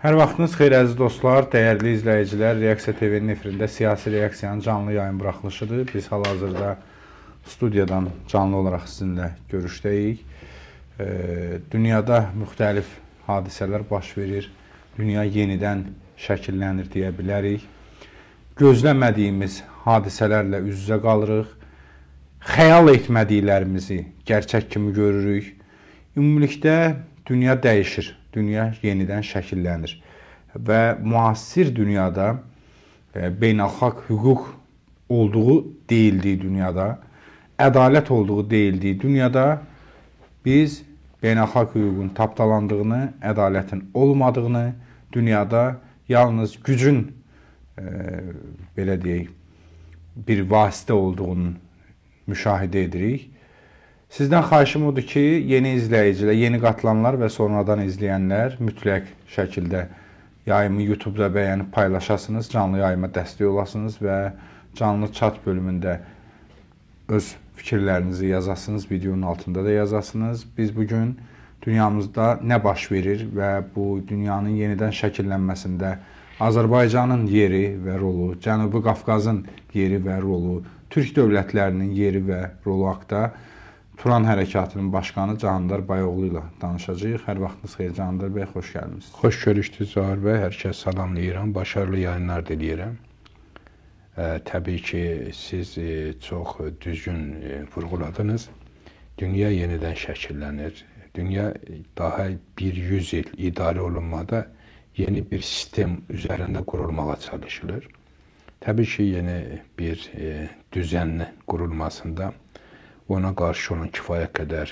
Hər vaxtınız xeyir əziz dostlar, dəyərli izləyicilər, Reaksiya TV-nin efirində siyasi reaksiyanın canlı yayın buraxılışıdır. Biz hal-hazırda studiyadan canlı olaraq sizinlə görüşdəyik. Dünyada müxtəlif hadisələr baş verir, dünya yenidən şəkillənir deyə bilərik. Gözləmədiyimiz hadisələrlə üz-üzə qalırıq, xəyal etmədiklərimizi gerçək kimi görürük. Ümumilikdə dünya dəyişir, dünya yenidən şəkillənir və müasir dünyada beynəlxalq hüquq olduğu deyildiyi dünyada, ədalət olduğu deyildiyi dünyada biz beynəlxalq hüququn tapdalandığını, ədalətin olmadığını, dünyada yalnız gücün, belə deyək, bir vasitə olduğunu müşahidə edirik. Sizdən xahişim odur ki, yeni izləyicilər, yeni qatılanlar və sonradan izləyənlər mütləq şəkildə yayımı YouTube-da bəyənib paylaşasınız, canlı yayıma dəstək olasınız və canlı chat bölümündə öz fikirlərinizi yazasınız, videonun altında da yazasınız. Biz bugün dünyamızda nə baş verir və bu dünyanın yenidən şəkillənməsində Azərbaycanın yeri və rolu, Cənubi Qafqazın yeri və rolu, Türk dövlətlərinin yeri və rolu haqda Turan Hərəkatının başqanı Cahandar Bayoğlu ilə danışacağıq. Hər vaxtınız xeyir Cahandar bəy, xoş gəlmisiniz. Xoş görüşdük Zahir bəy, hər kəs salamlayıram, başarılı yayınlar diləyirəm. Təbii ki, siz çox düzgün vurğuladınız. Dünya yenidən şəkillənir. Dünya daha bir 100 il idarə olunmada yeni bir sistem üzərində qurulmağa çalışılır. Təbii ki, yeni bir düzənli qurulmasında ona qarşı olan kifayət qədər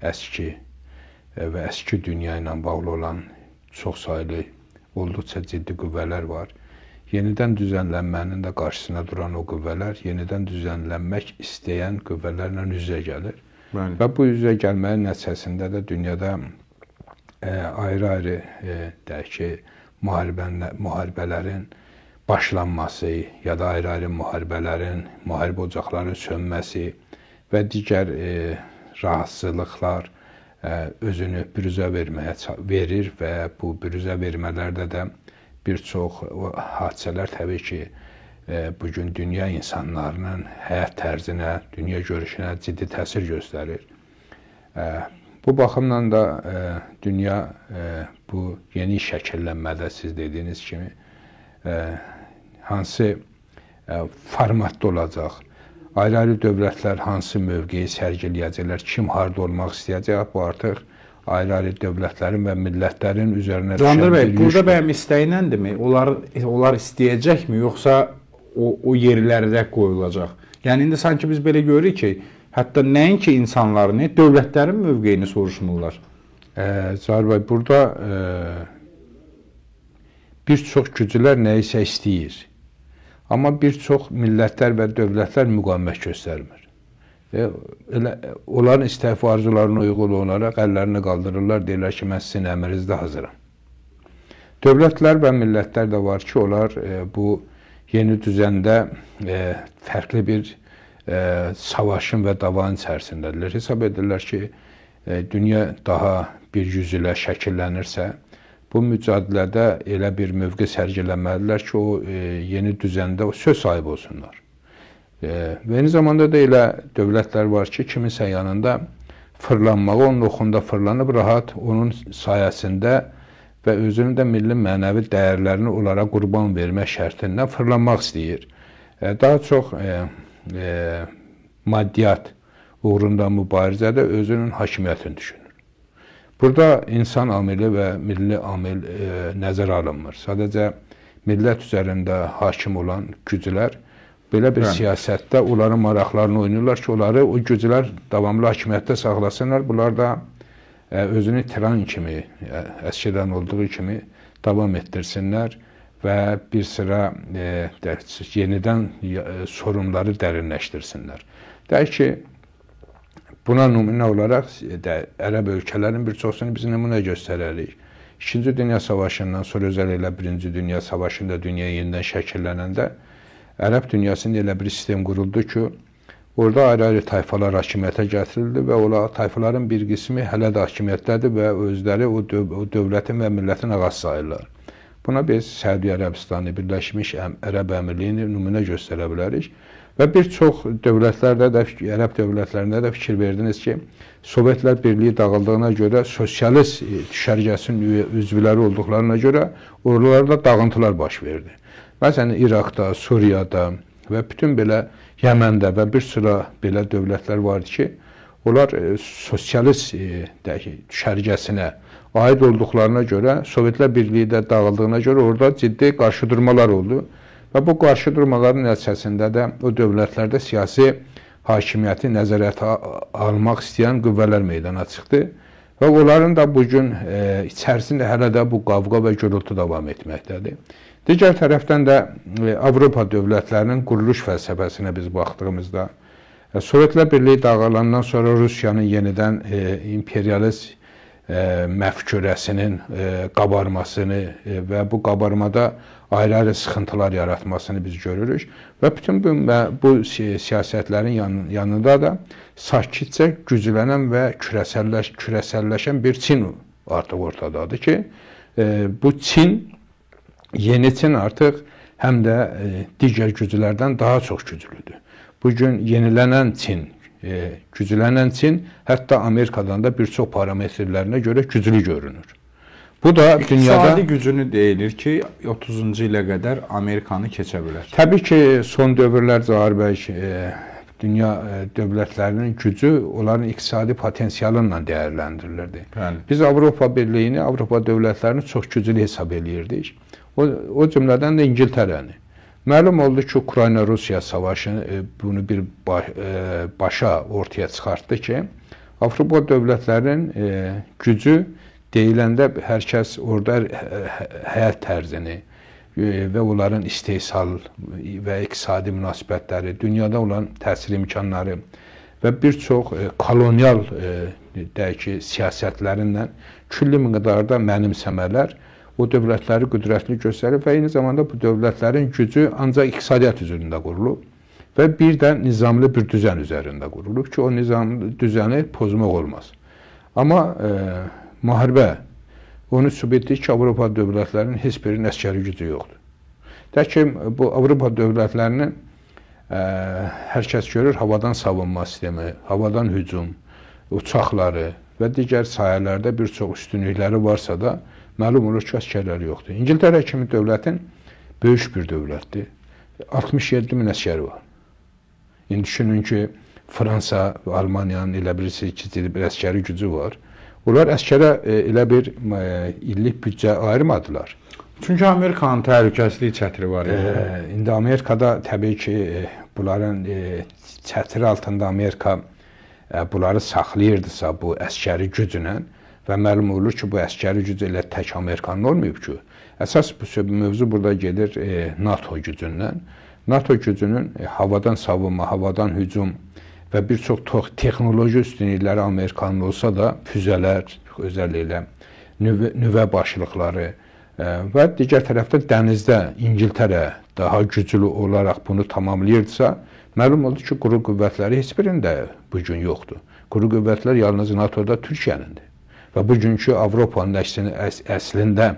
əski və əski dünya ilə bağlı olan çox saylı, olduqca ciddi qüvvələr var. Yenidən düzənlənmənin də qarşısına duran o qüvvələr, yenidən düzənlənmək istəyən qüvvələrlə üz-üzə gəlir. Bəli. Və bu üz-üzə gəlməyin nəticəsində də dünyada ayrı-ayrı deyək ki, müharibələrin başlanması ya da ayrı-ayrı müharibələrin, müharibə ocaqlarının sönməsi və digər rahatsızlıqlar özünü büruzə verir və bu büruzə vermələrdə də bir çox hadisələr təbii ki, bugün dünya insanlarının həyat tərzinə, dünya görüşünə ciddi təsir göstərir. Bu baxımdan da dünya bu yeni şəkillənmədə siz dediyiniz kimi hansı formatda olacaq, ayrı-ayrı dövlətlər hansı mövqeyi sərgiləyəcəklər, kim harda olmaq istəyəcək, bu artıq ayrı-ayrı dövlətlərin və millətlərin üzərinə düşən bir bəy, burada bəyəm istəyinəndirmi? Onlar istəyəcəkmi, yoxsa o yerlərdə qoyulacaq? Yəni, indi sanki biz belə görürük ki, hətta nəinki insanlarını, dövlətlərin mövqeyini soruşmurlar. Zahir bəy, burada bir çox güclər nəyisə istəyir. Amma bir çox millətlər və dövlətlər müqavimət göstərmir. Elə onların istək və arzularına uyğun olaraq əllərini qaldırırlar, deyirlər ki, mən sizin əmrinizdə hazıram. Dövlətlər və millətlər də var ki, onlar bu yeni düzəndə fərqli bir savaşın və davanın içərisindədirlər. Hesab edirlər ki, dünya daha bir 100 ilə şəkillənirsə, bu mücadilədə elə bir mövqe sərgilənməlidirlər ki, o yeni düzəndə söz sahibi olsunlar. Və eyni zamanda da elə dövlətlər var ki, kiminsə yanında fırlanmağı, onun oxunda fırlanıb rahat onun sayəsində və özünün də milli mənəvi dəyərlərini onlara qurban vermək şərtindən fırlanmaq istəyir. Daha çox maddiyyat uğrunda mübarizədə özünün hakimiyyətini düşünür. Burada insan amili və milli amil nəzərə alınmır. Sadəcə millət üzərində hakim olan güclər belə bir siyasətdə onların maraqlarını oynayırlar ki, onları o güclər davamlı hakimiyyətdə saxlasınlar. Bunlar da özünü tiran kimi, əskidən olduğu kimi davam etdirsinlər və bir sıra yenidən sorunları dərinləşdirsinlər. Deyək ki, buna nümunə olaraq ərəb ölkələrinin bir çoxsunu biz nümunə göstərərik. İkinci Dünya Savaşından sonra, özəl elə Birinci Dünya Savaşında dünya yenidən şəkillənəndə Ərəb dünyasında elə bir sistem quruldu ki, Orada ayrı-ayrı tayfalar hakimiyyətə gətirildi və o tayfaların bir qismi hələ də hakimiyyətdədir və özləri o dövlətin və millətin ağası sayırlar. Buna biz Səudiyyə Ərəbistanı, Birləşmiş Ərəb Əmirliyini nümunə göstərə bilərik. Və bir çox dövlətlərdə də, ərəb dövlətlərində də fikir verdiniz ki, Sovetlər Birliyi dağıldığına görə, sosialist düşərgəsinin üzvləri olduqlarına görə oralarda dağıntılar baş verdi. Məsələn, İraqda, Suriyada və bütün belə Yəməndə və bir sıra belə dövlətlər vardı ki, onlar sosialist düşərgəsinə aid olduqlarına görə, Sovetlər Birliyi də dağıldığına görə orada ciddi qarşıdurmalar oldu. Və bu qarşıdurmaların nəticəsində də o dövlətlərdə siyasi hakimiyyəti nəzarətə almaq istəyən qüvvələr meydana çıxdı. Və onların da bugün içərisində hələ də bu qavqa və gürültü davam etməkdədir. Digər tərəfdən də Avropa dövlətlərinin quruluş fəlsəfəsinə biz baxdığımızda, Sovetlər Birliyi dağılandan sonra Rusiyanın yenidən imperialist məfkürəsinin qabarmasını və bu qabarmada ayrı-ayrı sıxıntılar yaratmasını biz görürük. Və bütün bu siyasətlərin yanında da sakitcə güclənən və küresəlləşən bir Çin artıq ortadadır ki, bu Çin, yeni Çin artıq həm də digər güclərdən daha çox güclüdür. Bugün yenilənən Çin, güclənən Çin hətta Amerikadan da bir çox parametrlərinə görə güclü görünür. Bu da dünyada İqtisadi gücünü deyilir ki, 30-cu ilə qədər Amerikanı keçə bilər. Təbii ki, son dövrlər Cahar bəy, dünya dövlətlərinin gücü onların iqtisadi potensialı ilə dəyərləndirilirdi. Bəli. Biz Avropa Birliyini, Avropa dövlətlərini çox güclü hesab eləyirdik. O cümlədən də İngiltərəni. Məlum oldu ki, Ukrayna-Rusiya savaşı bunu bir başa ortaya çıxartdı ki, Avropa dövlətlərinin gücü deyiləndə hər kəs orada həyat tərzini və onların istehsal və iqtisadi münasibətləri, dünyada olan təsir imkanları və bir çox kolonial deyək ki, siyasətlərindən külli miqdarda mənimsəmələr o dövlətləri qüdrətli göstərir və eyni zamanda bu dövlətlərin gücü ancaq iqtisadiyyat üzərində qurulub və bir də nizamlı bir düzən üzərində qurulub ki, o nizamlı düzəni pozmaq olmaz. Amma müharibə onu sübut etdi ki, Avropa dövlətlərinin heç birinin əskəri gücü yoxdur. Tək ki, bu Avropa dövlətlərinin hər kəs görür, havadan savunma sistemi, havadan hücum, uçaqları və digər sahələrdə bir çox üstünlükləri varsa da, məlum olur ki, əskərləri yoxdur. İngiltərə kimi dövlətin böyük bir dövlətdir. 67 min əskəri var. İndi düşünün ki, Fransa və Almaniyanın elə birisi ki, bir əskəri gücü var. Onlar əskərə elə bir illik büdcə ayırmadılar. Çünki Amerikanın təhlükəsizlik çətiri var. İndi Amerikada təbii ki, bunların çətiri altında Amerika bunları saxlayırdısa bu əskəri güclə və məlum olur ki, bu əskəri güc elə tək Amerikanın olmayıb ki. Əsas bu mövzu burada gedir NATO gücündən. NATO gücünün havadan savunma, havadan hücum və bir çox texnoloji üstünlükləri Amerikanın olsa da, füzələr, özəlliklə nüvə başlıqları və digər tərəfdə dənizdə İngiltərə daha güclü olaraq bunu tamamlayırdısa, məlum oldu ki, quru qüvvətləri heç birində bugün yoxdur. Quru qüvvətlər yalnız NATO-da Türkiyənindir. Və bugünkü Avropanın əslində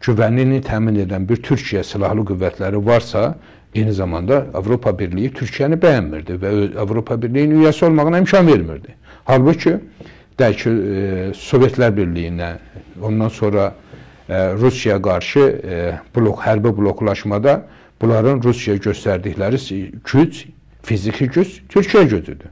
güvənliyini təmin edən bir Türkiyə silahlı qüvvətləri varsa, eyni zamanda Avropa Birliyi Türkiyəni bəyənmirdi və Avropa Birliyinin üyəsi olmağına imkan vermirdi. Halbuki, deyək ki, Sovetlər Birliyinə, ondan sonra Rusiyaya qarşı hərbi bloklaşmada bunların Rusiyaya göstərdikləri güc, fiziki güc Türkiyə gücüdür.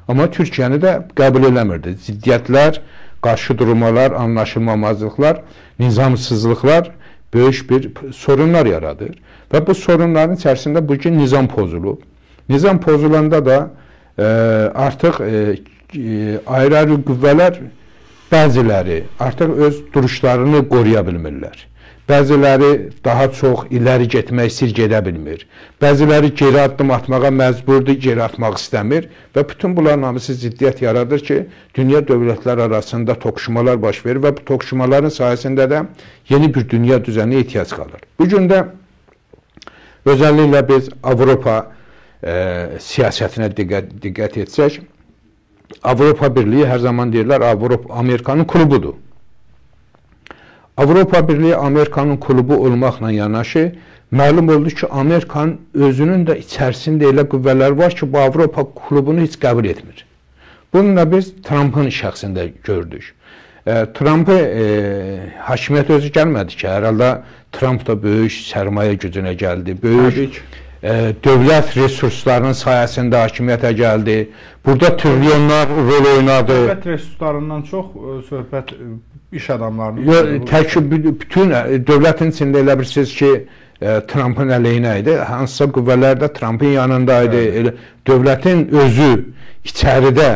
Amma Türkiyəni də qəbul eləmirdi. Ziddiyyətlər, qarşı durmalar, anlaşılmamazlıqlar, nizamsızlıqlar böyük bir sorunlar yaradır. Və bu sorunların içərisində bugün nizam pozulub. Nizam pozulanda da artıq ayrı-ayrı qüvvələr bəziləri artıq öz duruşlarını qoruya bilmirlər. Bəziləri daha çox iləri getmək istəyir, gedə bilmir. Bəziləri geri addım atmağa məcburdur, geri atmaq istəmir və bütün bunların hamısı ziddiyyət yaradır ki, dünya dövlətlər arasında toqquşmalar baş verir və bu toqquşmaların sayəsində də yeni bir dünya düzəninə ehtiyac qalır. Bugün də özəlliklə biz Avropa siyasətinə diqqət etsək, Avropa Birliyi hər zaman deyirlər, Avropa Amerikanın klubudur. Avropa Birliyi Amerikanın klubu olmaqla yanaşı, məlum oldu ki, Amerikanın özünün də içərisində elə qüvvələr var ki, bu Avropa klubunu heç qəbul etmir. Bunu da biz Trumpın şəxsində gördük. Trumpı hakimiyyət özü gəlmədi ki, hər halda Trump da böyük sərmayə gücünə gəldi, böyük dövlət resurslarının sayəsində hakimiyyətə gəldi. Burada trilyonlar rol oynadı. Dövlət resurslarından çox söhbət iş adamlarının. Tək bütün dövlətin içində elə bilirsiniz ki, Trumpın əleyhinə idi. Hansısa qüvvələr də Trumpın yanında idi. Elə, dövlətin özü içəridə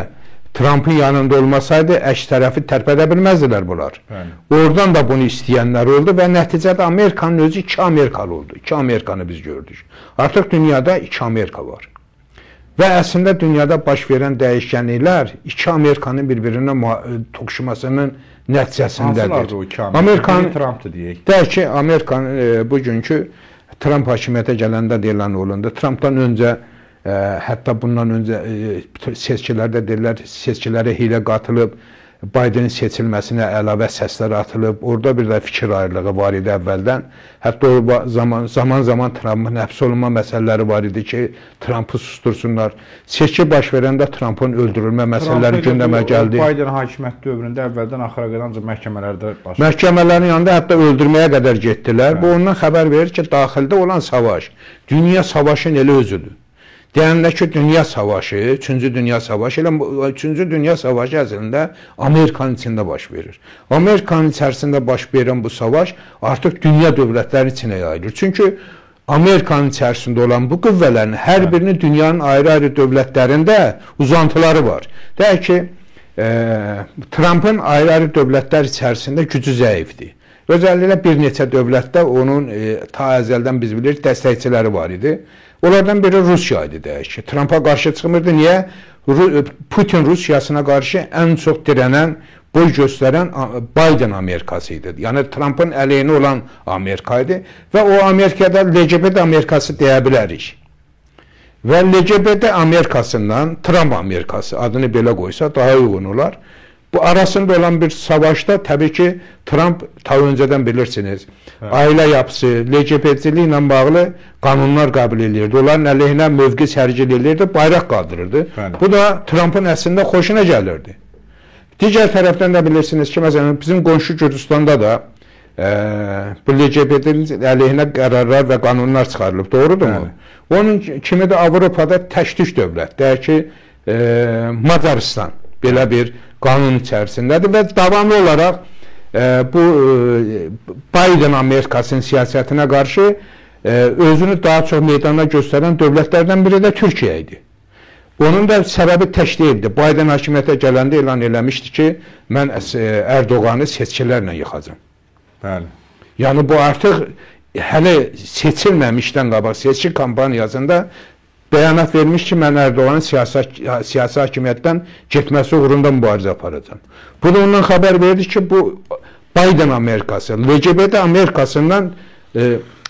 Trumpın yanında olmasaydı, əks tərəfi tərpədə bilməzdilər bunlar. Bəli. Oradan da bunu istəyənlər oldu və nəticədə Amerikanın özü iki Amerikalı oldu. İki Amerikanı biz gördük. Artıq dünyada iki Amerika var. Və əslində dünyada baş verən dəyişkənliklər iki Amerikanın bir-birinə toqquşmasının nəticəsindədir. Hansılardır o iki Amerika? Amerikanın Trumpdır deyək. Deyək ki, Amerikanın bugünkü Trump hakimiyyətə gələndə deyilən olundu. Trumpdan öncə, hətta bundan öncə seçkilərdə deyirlər, seçkilərə hiylə qatılıb, Bidenin seçilməsinə əlavə səslər atılıb. Orada bir də fikir ayrılığı var idi əvvəldən. Hətta o zaman-zaman Trumpın həbs olunma məsələləri var idi ki, Trumpı sustursunlar. Seçki baş verəndə Trumpın öldürülmə məsələləri gündəmə gəldi. Biden hakimiyyət dövründə əvvəldən axıra qədər ancaq məhkəmələrdə baş verdi. Məhkəmələrin yanında hətta öldürməyə qədər getdilər. Bu ondan xəbər verir ki, daxildə olan savaş, dünya savaşının elə özüdür. Deyənlər ki, dünya savaşı, Üçüncü Dünya Savaşı, elə Üçüncü Dünya Savaşı əslində Amerikanın içində baş verir. Amerikanın içərisində baş verən bu savaş artıq dünya dövlətlərinin içinə yayılır. Çünki Amerikanın içərisində olan bu qüvvələrin hər birinin dünyanın ayrı-ayrı dövlətlərində uzantıları var. Deyək ki, Trumpın ayrı-ayrı dövlətlər içərisində gücü zəifdir. Özəlliklə bir neçə dövlətdə onun ta əzəldən biz bilirik dəstəkçiləri var idi. Onlardan biri Rusiya idi deyək ki. Trumpa qarşı çıxmırdı. Niyə? Putin Rusiyasına qarşı ən çox dirənən, boy göstərən Biden Amerikası idi. Yəni Trumpın əleyhinə olan Amerika idi və o Amerikada LGBT Amerikası deyə bilərik. Və LGBT Amerikasından Trump Amerikası adını belə qoysa daha uyğun olar. Bu arasında olan bir savaşda təbii ki, Trump ta öncədən bilirsiniz, ailə yapısı, LGBT-lik ilə bağlı qanunlar qəbul edirdi. Onların əleyhinə mövqe sərgiləyirdi, bayraq qaldırırdı. Bəli. Bu da Trumpın əslində xoşuna gəlirdi. Digər tərəfdən də bilirsiniz ki, məsələn, bizim qonşu Gürcüstanda da bu LGBT-nin əleyhinə qərarlar və qanunlar çıxarılıb, doğrudurmu? Onun kimi də Avropada tək-tük dövlət, deyək ki, Macaristan belə bir qanun içərisindədir və davamlı olaraq bu Biden Amerikasının siyasətinə qarşı özünü daha çox meydana göstərən dövlətlərdən biri də Türkiyə idi. Onun da səbəbi tək deyildi. Biden hakimiyyətə gələndə elan eləmişdi ki, mən Ərdoğanı seçkilərlə yıxacam. Bəli. Yəni bu artıq hələ seçilməmişdən qabaq seçki kampaniyasında bəyanat vermiş ki, mən Ərdoğanın siyasi hakimiyyətdən getməsi uğrunda mübarizə aparacam. Bu da ondan xəbər verdi ki, bu Biden Amerikası, LGBT Amerikasından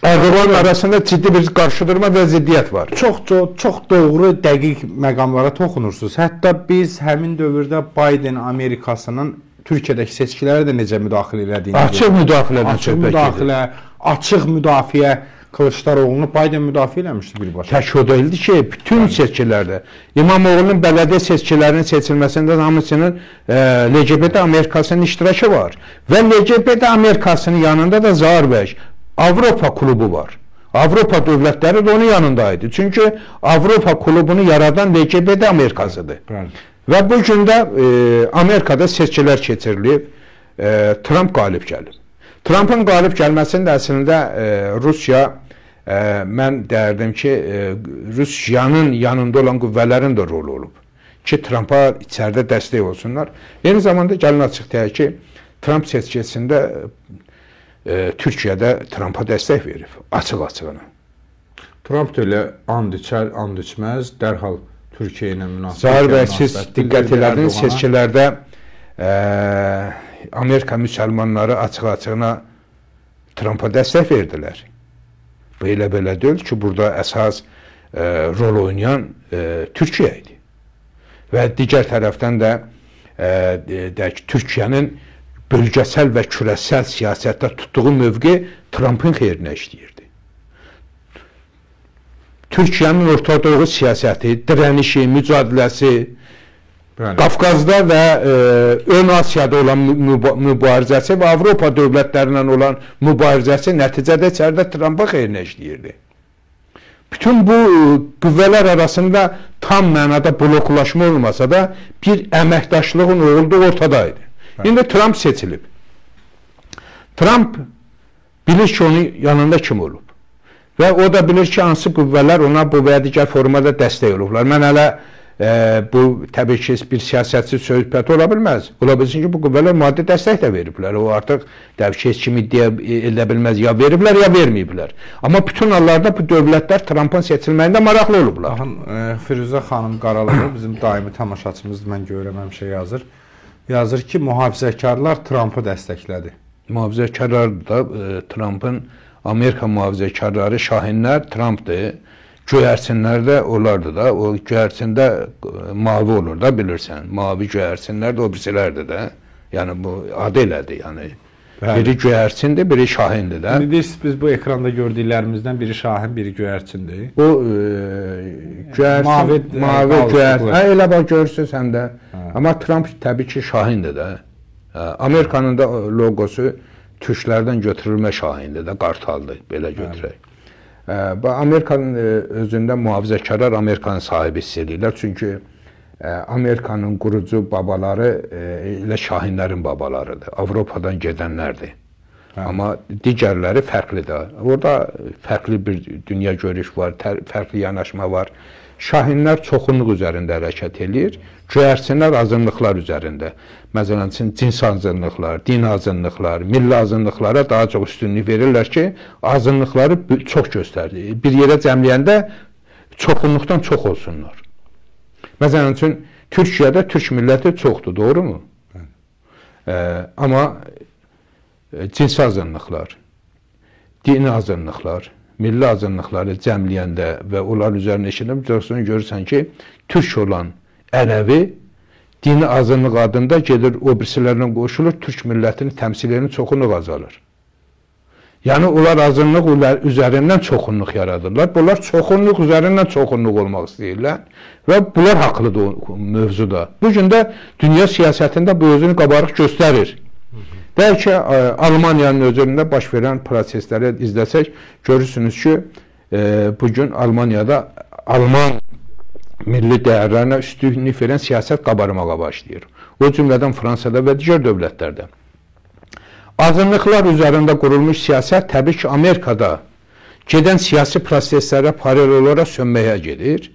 Ərdoğan arasında ciddi bir qarşıdurma və ziddiyyət var. Çox doğru, dəqiq məqamlara toxunursunuz. Hətta biz həmin dövrdə Biden Amerikasının Türkiyədəki seçkilərə də necə müdaxilə elədiyini açıq müdaxilədən söhbət gedir. Açıq müdafiə Kılıçdaroğlu'nu Biden müdafiə eləmişdi birbaşa. Tək o deyildi ki, bütün seçkilərdə İmamoğlu'nun bələdiyyə seçkilərinin seçilməsində hamısının LGBT Amerikasının iştirakı var. Və LGBT Amerikasının yanında da Zaur bəy, Avropa klubu var. Avropa dövlətləri də onun yanındaydı. Çünki Avropa klubunu yaradan LGBT Amerikasıdır. Bəli. Və bu gün də Amerikada seçkilər keçirilib, Trump qalib gəlib. Trumpın qalib gəlməsinin də əslində Rusiya, mən deyərdim ki, Rusiyanın yanında olan qüvvələrin də rolu olub ki, Trumpa içəridə dəstək olsunlar. Eyni zamanda gəlin açıq deyək ki, Trump seçkisində Türkiyədə Trumpa dəstək verib, açıq-açığına. Trump da elə and içər, and içməz, dərhal Türkiyə ilə münasibət. Zaur bəy, siz diqqət elədiniz, seçkilərdə Amerika müsəlmanları açıq-açığına Trumpa dəstək verdilər. Bu elə belə deyil ki, burada əsas rol oynayan Türkiyə idi. Və digər tərəfdən də deyək, Türkiyənin bölgəsəl və kürəsəl siyasətdə tutduğu mövqe Trampın xeyrinə işləyirdi. Türkiyənin Orta Doğu siyasəti, dirənişi, mücadiləsi, bəli, Qafqazda və Ön Asiyada olan mübarizəsi və Avropa dövlətləri ilə olan mübarizəsi nəticədə içəridə Trampa xeyrinə işləyirdi. Bütün bu qüvvələr arasında tam mənada bloklaşma olmasa da bir əməkdaşlığın olduğu ortadaydı. Bəli. İndi Tramp seçilib. Tramp bilir ki, onun yanında kim olub. Və o da bilir ki, hansı qüvvələr ona bu və ya digər formada dəstək olublar. Mən hələ bu təbii ki, bir siyasətçi söhbəti ola bilməz. Ola bilsin ki, bu qüvvələr maddi dəstək də veriblər. O artıq təbii ki, heç kim iddia edə bilməz. Ya veriblər, ya verməyiblər. Amma bütün hallarda bu dövlətlər Trampın seçilməyində maraqlı olublar. Baxın, Firuzə xanım Qaralıoğlu bizim daimi tamaşaçımızdır. Mən görürəm, həmişə yazır. Yazır ki, mühafizəkarlar Trampı dəstəklədi. Mühafizəkarlar da Trampın, Amerika mühafizəkarları, şahinlər Trampdır. Göyərsinlər də onlardır da. O göyərçində mavi olur da, bilirsən. Mavi göyərçinlər də o birisilərdir də. Yəni bu adı elədir. Yəni. Bəli. Biri göyərçindir, biri şahindir də. İndi deyirsiniz, biz bu ekranda gördüklərimizdən biri şahin, biri göyərçindir. O göyərçin, mavi göyərçin. Hə, elə bax görürsün sən də. Hə. Amma Tramp təbii ki, şahindir də. Hə. Amerikanın da loqosu türklərdən götürülmə şahindir də, qartaldır, belə götürək. Amerikanın özündə mühafizəkarlar Amerikanın sahibi hiss edirlər. Çünki Amerikanın qurucu babaları elə şahinlərin babalarıdır. Avropadan gedənlərdir. Hə. Amma digərləri fərqlidir. Orada fərqli bir dünya görüş var, fərqli yanaşma var. Şahinlər çoxunluq üzərində hərəkət eləyir, göyərçinlər azınlıqlar üzərində. Məsələn, cins azınlıqlar, din azınlıqlar, milli azınlıqlara daha çox üstünlük verirlər ki, azınlıqları çox göstərir. Bir yerə cəmləyəndə çoxunluqdan çox olsunlar. Məsələn üçün, Türkiyədə türk milləti çoxdur, doğru mu? Amma cins azınlıqlar, dini azınlıqlar, milli azınlıqları cəmləyəndə və onların üzərində işləyəndə görürsən ki, türk olan ələvi dini azınlıq adında gedir, o birisilərlə qoşulur, türk millətinin təmsilinin çoxunluq azalır. Yəni, onlar azınlıq üzərindən çoxunluq yaradırlar. Bunlar çoxunluq üzərindən çoxunluq olmaq istəyirlər və bunlar haqlıdır o mövzuda. Bu gün də dünya siyasətində bu özünü qabarıq göstərir. Bəlkə Almaniyanın özündə baş verən prosesləri izləsək, görürsünüz ki, bugün Almaniyada Alman milli dəyərlərinə üstünlük verən siyasət qabarmağa başlayır. O cümlədən Fransada və digər dövlətlərdə. Azınlıqlar üzərində qurulmuş siyasət təbii ki, Amerikada gedən siyasi proseslərə paralel olaraq sönməyə gedir.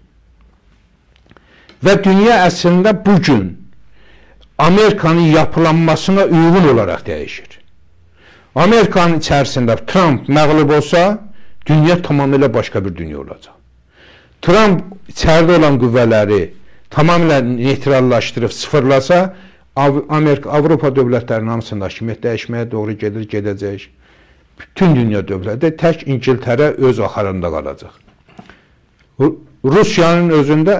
Və dünya əslində bugün Amerikanın yapılanmasına uyğun olaraq dəyişir. Amerikanın içərisində Tramp məğlub olsa, dünya tamamilə başqa bir dünya olacaq. Tramp içəridə olan qüvvələri tamamilə neytrallaşdırıb sıfırlasa, Amerika, Avropa dövlətlərinin hamısında hakimiyyət dəyişməyə doğru gedir, gedəcək. Bütün dünya dövləti, tək İngiltərə öz axarında qalacaq. Rusiyanın özündə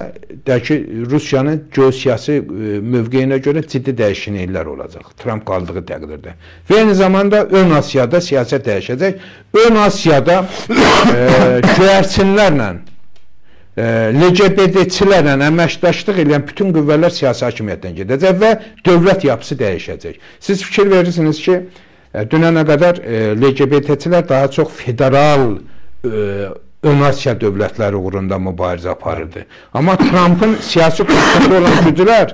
ki, Rusiyanın geosiyasi mövqeyinə görə ciddi dəyişikliklər olacaq. Tramp qaldığı təqdirdə. Və eyni zamanda Ön Asiyada siyasət dəyişəcək. Ön Asiyada göyərçinlərlə, LGBT-çilərlə əməkdaşlıq edən bütün qüvvələr siyasi hakimiyyətdən gedəcək və dövlət yapısı dəyişəcək. Siz fikir verirsiniz ki, dünənə qədər LGBT-çilər daha çox federal Ön Asiya dövlətləri uğrunda mübarizə aparırdı. Amma Trampın siyasi kursunda olan güclər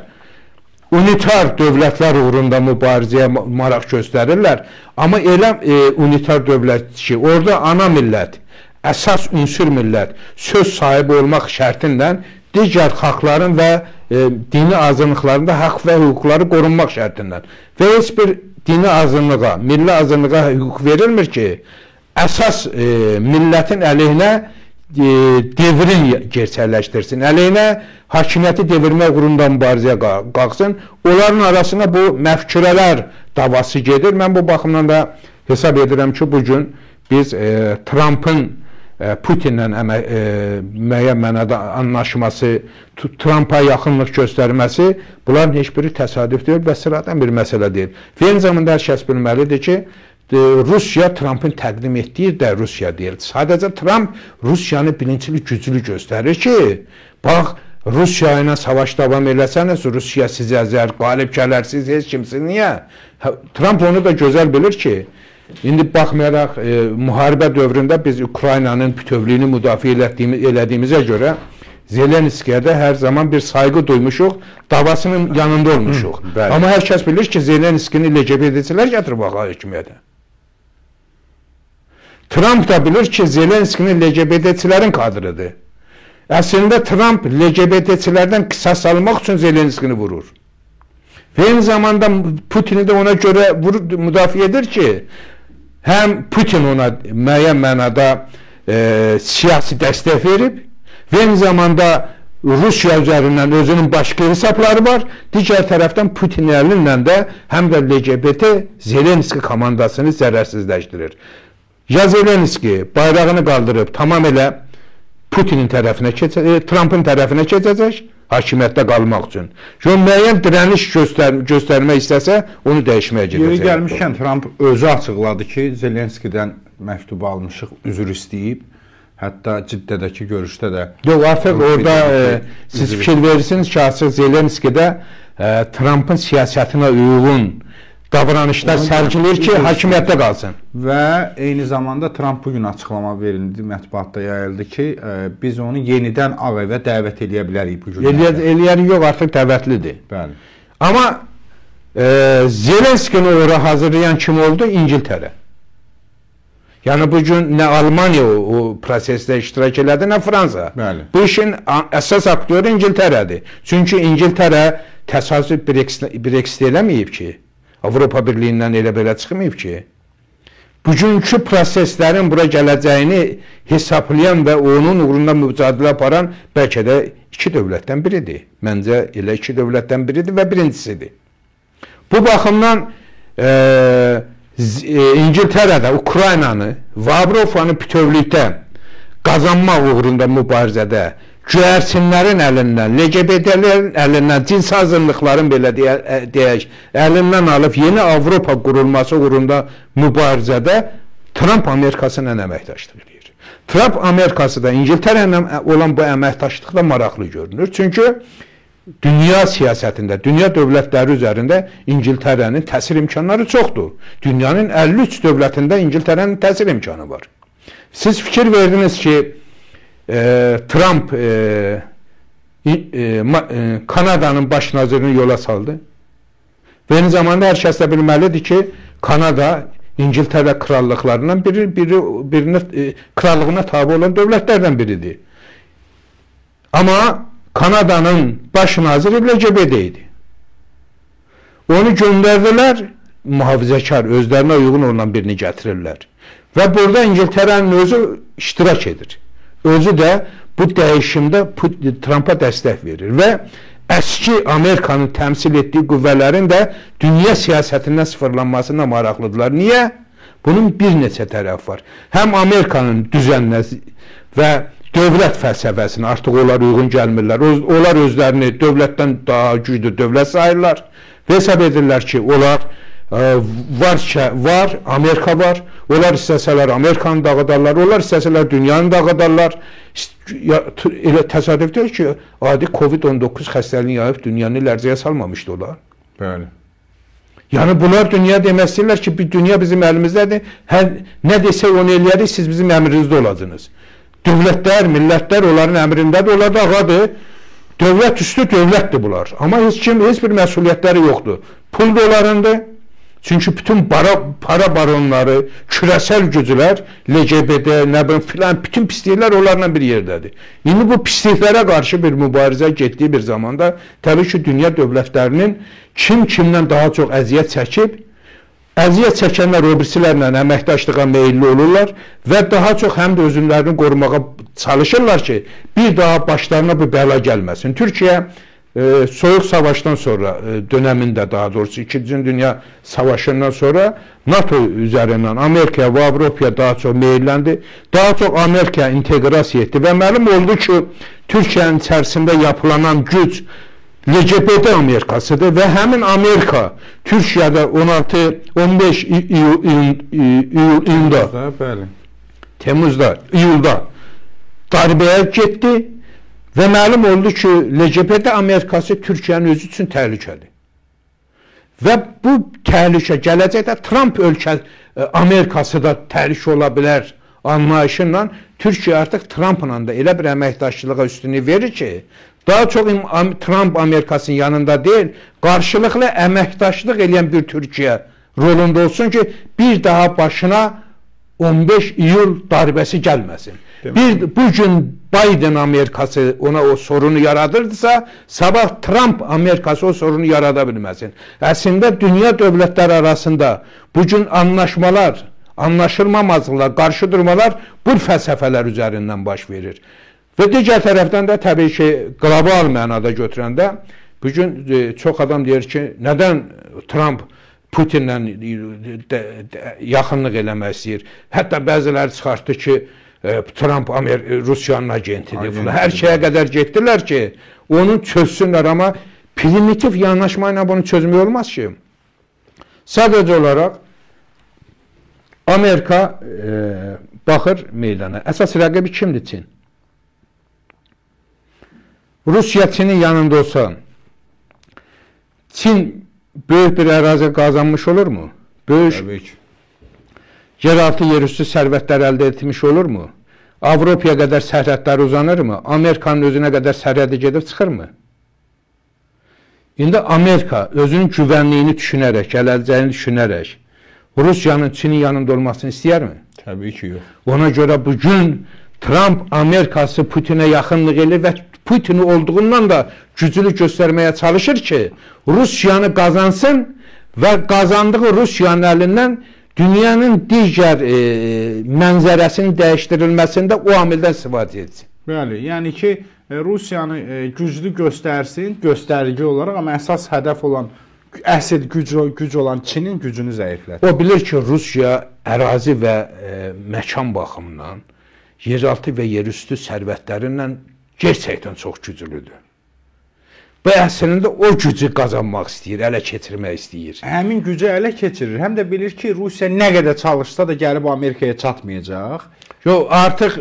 unitar dövlətlər uğrunda mübarizəyə maraq göstərirlər. Amma elə unitar dövlət ki, orada ana millət, əsas ünsür millət söz sahibi olmaq şərti ilə digər xalqların və dini azınlıqların da haqq və hüquqları qorunmaq şərti ilə. Və heç bir dini azınlığa, milli azınlığa hüquq verilmir ki, əsas millətin əleyhinə devrim gerçəkləşdirsin, əleyhinə hakimiyyəti devirmək uğrunda mübarizəyə qalxsın. Onların arasında bu məfkürələr davası gedir. Mən bu baxımdan da hesab edirəm ki, bugün biz Trampın Putinlə müəyyən mənada anlaşması, Trumpa yaxınlıq göstərməsi, bunların heç biri təsadüf deyil və sıradan bir məsələ deyil. Və eyni zamanda hər kəs bilməlidir ki, Rusiya Trumpın təqdim etdiyi də Rusiya deyil. Sadəcə Trump Rusiyanı bilinçli güclü göstərir ki, bax, Rusiya ilə savaş davam eləsəniz, Rusiya sizi əzər, qalib gələrsiz, heç kimsin. Niyə? Trump onu da gözəl bilir ki, İndi baxmayaraq müharibə dövründə biz Ukraynanın bütövlüyünü müdafiə elədiyimizə görə Zelenskiyə də hər zaman bir sayğı duymuşuq, davasının yanında olmuşuq. Amma hər kəs bilir ki, Zelenskini LGBT-çilər gətirib hakimiyyətə. Trump da bilir ki, Zelenskini LGBT-çilərin kadrıdır. Əslində Trump LGBT-çilərdən qisas almaq üçün Zelenskini vurur. Və eyni zamanda Putini də ona görə vurur, müdafiə edir ki, həm Putin ona müəyyən mənada siyasi dəstək verib və eyni zamanda Rusiya üzərindən özünün başqa hesabları var. Digər tərəfdən Putin əlinlə də həm də LGBT Zelenski komandasını zərərsizləşdirir. Ya Zelenski bayrağını qaldırıb tamamilə Putinin tərəfinə keçəcək, Trumpın tərəfinə keçəcək hakimiyyətdə qalmaq üçün. Çünki müəyyən dirəniş göstərmək istəsə, onu dəyişməyə gedəcək. Yeri gəlmişkən Trump özü açıqladı ki, Zelenskidən məktubu almışıq, üzr istəyib. Hətta Ciddədəki görüşdə də... Yox, artıq orada siz fikir verirsiniz ki, artıq Zelenski də Trumpın siyasətinə uyğun davranışlar sərgiləyir ki, hakimiyyətdə qalsın. Və eyni zamanda Trump bugün açıqlama verildi, mətbuatda yayıldı ki, biz onu yenidən Ağ Evə dəvət eləyə bilərik bu günlərdə. Eləyəri yox, artıq dəvətlidir. Bəli. Amma Zelenskini ora hazırlayan kim oldu? İngiltərə. Yəni bugün nə Almaniya o prosesdə iştirak elədi, nə Fransa. Bəli. Bu işin əsas aktyoru İngiltərədir. Çünki İngiltərə təsadüf Brexit eləməyib ki, Avropa Birliyindən elə belə çıxmayıb ki, bugünkü proseslərin bura gələcəyini hesaplayan və onun uğrunda mücadilə aparan bəlkə də iki dövlətdən biridir. Məncə elə iki dövlətdən biridir və birincisidir. Bu baxımdan İngiltərədə Ukraynanı və Avropanı bütövlükdə qazanmaq uğrunda mübarizədə göyərçinlərin əlindən, LGBT-lerin əlindən, cins azınlıqların belə deyək, əlindən alıb yeni Avropa qurulması uğrunda mübarizədə Trump Amerikası ilə əməkdaşlıq edir. Trump Amerikası da İngiltərə ilə olan bu əməkdaşlıq da maraqlı görünür. Çünki dünya siyasətində, dünya dövlətləri üzərində İngiltərənin təsir imkanları çoxdur. Dünyanın 53 dövlətində İngiltərənin təsir imkanı var. Siz fikir verdiniz ki, Trump Kanadanın baş nazirini yola saldı. Və eyni zamanda hər kəs də bilməlidir ki, Kanada İngiltərə krallıqlarından krallığına tabi olan dövlətlərdən biridir. Amma Kanadanın baş naziri LGBT idi. Onu göndərdilər, mühafizəkar, özlərinə uyğun olan birini gətirirlər. Və burada İngiltərənin özü iştirak edir. Özü də bu dəyişimdə Trumpa dəstək verir və əski Amerikanın təmsil etdiyi qüvvələrin də dünya siyasətindən sıfırlanmasına maraqlıdırlar. Niyə? Bunun bir neçə tərəfi var. Həm Amerikanın düzəninə və dövlət fəlsəfəsinə artıq onlar uyğun gəlmirlər. Onlar özlərini dövlətdən daha güclü dövlət sayırlar və hesab edirlər ki, onlar var, Amerika var. Onlar istəsələr Amerikanı dağıdarlar, onlar istəsələr dünyanı dağıdarlar. Elə təsadüf deyil ki, adi COVID-19 xəstəliyini yayıb dünyanı lərzəyə salmamışdı onlar. Bəli. Yəni bunlar dünya demək istəyirlər ki, bir dünya bizim əlimizdədir. Nə desək onu eləyərik, siz bizim əmrinizdə olacaqsınız. Dövlətlər, millətlər onların əmrindədir, onlar da ağadır. Dövlət üstü dövlətdir bunlar. Amma heç bir məsuliyyətləri yoxdur. Pul da onlarındır. Çünki bütün para baronları, küresel güclər, LGBT, nə bilim filan, bütün pisliklər onlarla bir yerdədir. İndi bu pisliklərə qarşı bir mübarizə getdiyi bir zamanda təbii ki, dünya dövlətlərinin kim kimdən daha çox əziyyət çəkib, əziyyət çəkənlər o birisilərlə əməkdaşlığa meyilli olurlar və daha çox həm də özünlərini qorumağa çalışırlar ki, bir daha başlarına bu bəla gəlməsin. Türkiyə Soyuq savaşdan sonra dönəmində, daha doğrusu 2-ci Dünya Savaşından sonra NATO üzərindən Amerikaya və Avropaya daha çox meyilləndi. Daha çox Amerikaya inteqrasiya etdi və məlum oldu ki, Türkiyənin içərisində yapılanan güc LGBT Amerikasıdır və həmin Amerika Türkiyədə 16-15 iyulda, Temmuzda, iyulda darbəyə getdi və məlum oldu ki, LGBT Amerikası Türkiyənin özü üçün təhlükədir. Və bu təhlükə gələcəkdə Trump ölkə Amerikası da təhlükə ola bilər anlayışıyla Türkiyə artıq Trumpla da elə bir əməkdaşlığa üstünlük verir ki, daha çox Trump Amerikasının yanında deyil, qarşılıqlı əməkdaşlıq eləyən bir Türkiyə rolunda olsun ki, bir daha başına 15 iyul darbəsi gəlməsin. Bugün Biden Amerikası ona o sorunu yaradırdısa, sabah Trump Amerikası o sorunu yarada bilməsin. Əslində, dünya dövlətləri arasında bugün anlaşmalar, anlaşılmamazlıqlar, qarşı durmalar bu fəlsəfələr üzərindən baş verir. Və digər tərəfdən də təbii ki, qlobal mənada götürəndə bugün çox adam deyir ki, nədən Trump Putinlə yaxınlıq eləmək istəyir? Hətta bəziləri çıxartdı ki, Trump Rusiyanın agentidir. Hər şeyə qədər getdilər ki, onu çözsünlər, amma primitiv yanaşma ilə bunu çözmək olmaz ki. Sadəcə olaraq Amerika baxır meydana. Əsas rəqibi kimdir? Çin. Rusiya Çinin yanında olsa, Çin böyük bir ərazi qazanmış olur mu? Böyük yeraltı, yerüstü sərvətlər əldə etmiş olur mu? Avropaya qədər sərhədləri uzanır mı? Amerikanın özünə qədər sərhədi gedib çıxır mı? İndi Amerika özünün güvənliyini düşünərək, gələcəyini düşünərək Rusiyanın Çinin yanında olmasını istəyər mi? Təbii ki, yox. Ona görə bugün Trump Amerikası Putinə yaxınlıq edir və Putini olduğundan da güclü göstərməyə çalışır ki, Rusiyanı qazansın və qazandığı Rusiyanın əlindən dünyanın digər mənzərəsinin dəyişdirilməsində o amildən istifadə etsin. Bəli, yəni ki, Rusiyanı güclü göstərsin, göstərgi olaraq, amma əsas hədəf olan, əsl güc olan Çinin gücünü zəiflədir. O bilir ki, Rusiya ərazi və məkan baxımından, yeraltı və yerüstü sərvətlərindən gerçəkdən çox güclüdür. Bu əslində o gücü qazanmaq istəyir, ələ keçirmək istəyir. Həmin gücü ələ keçirir. Həm də bilir ki, Rusiya nə qədər çalışsa da gəlib Amerikaya çatmayacaq. Yox, artıq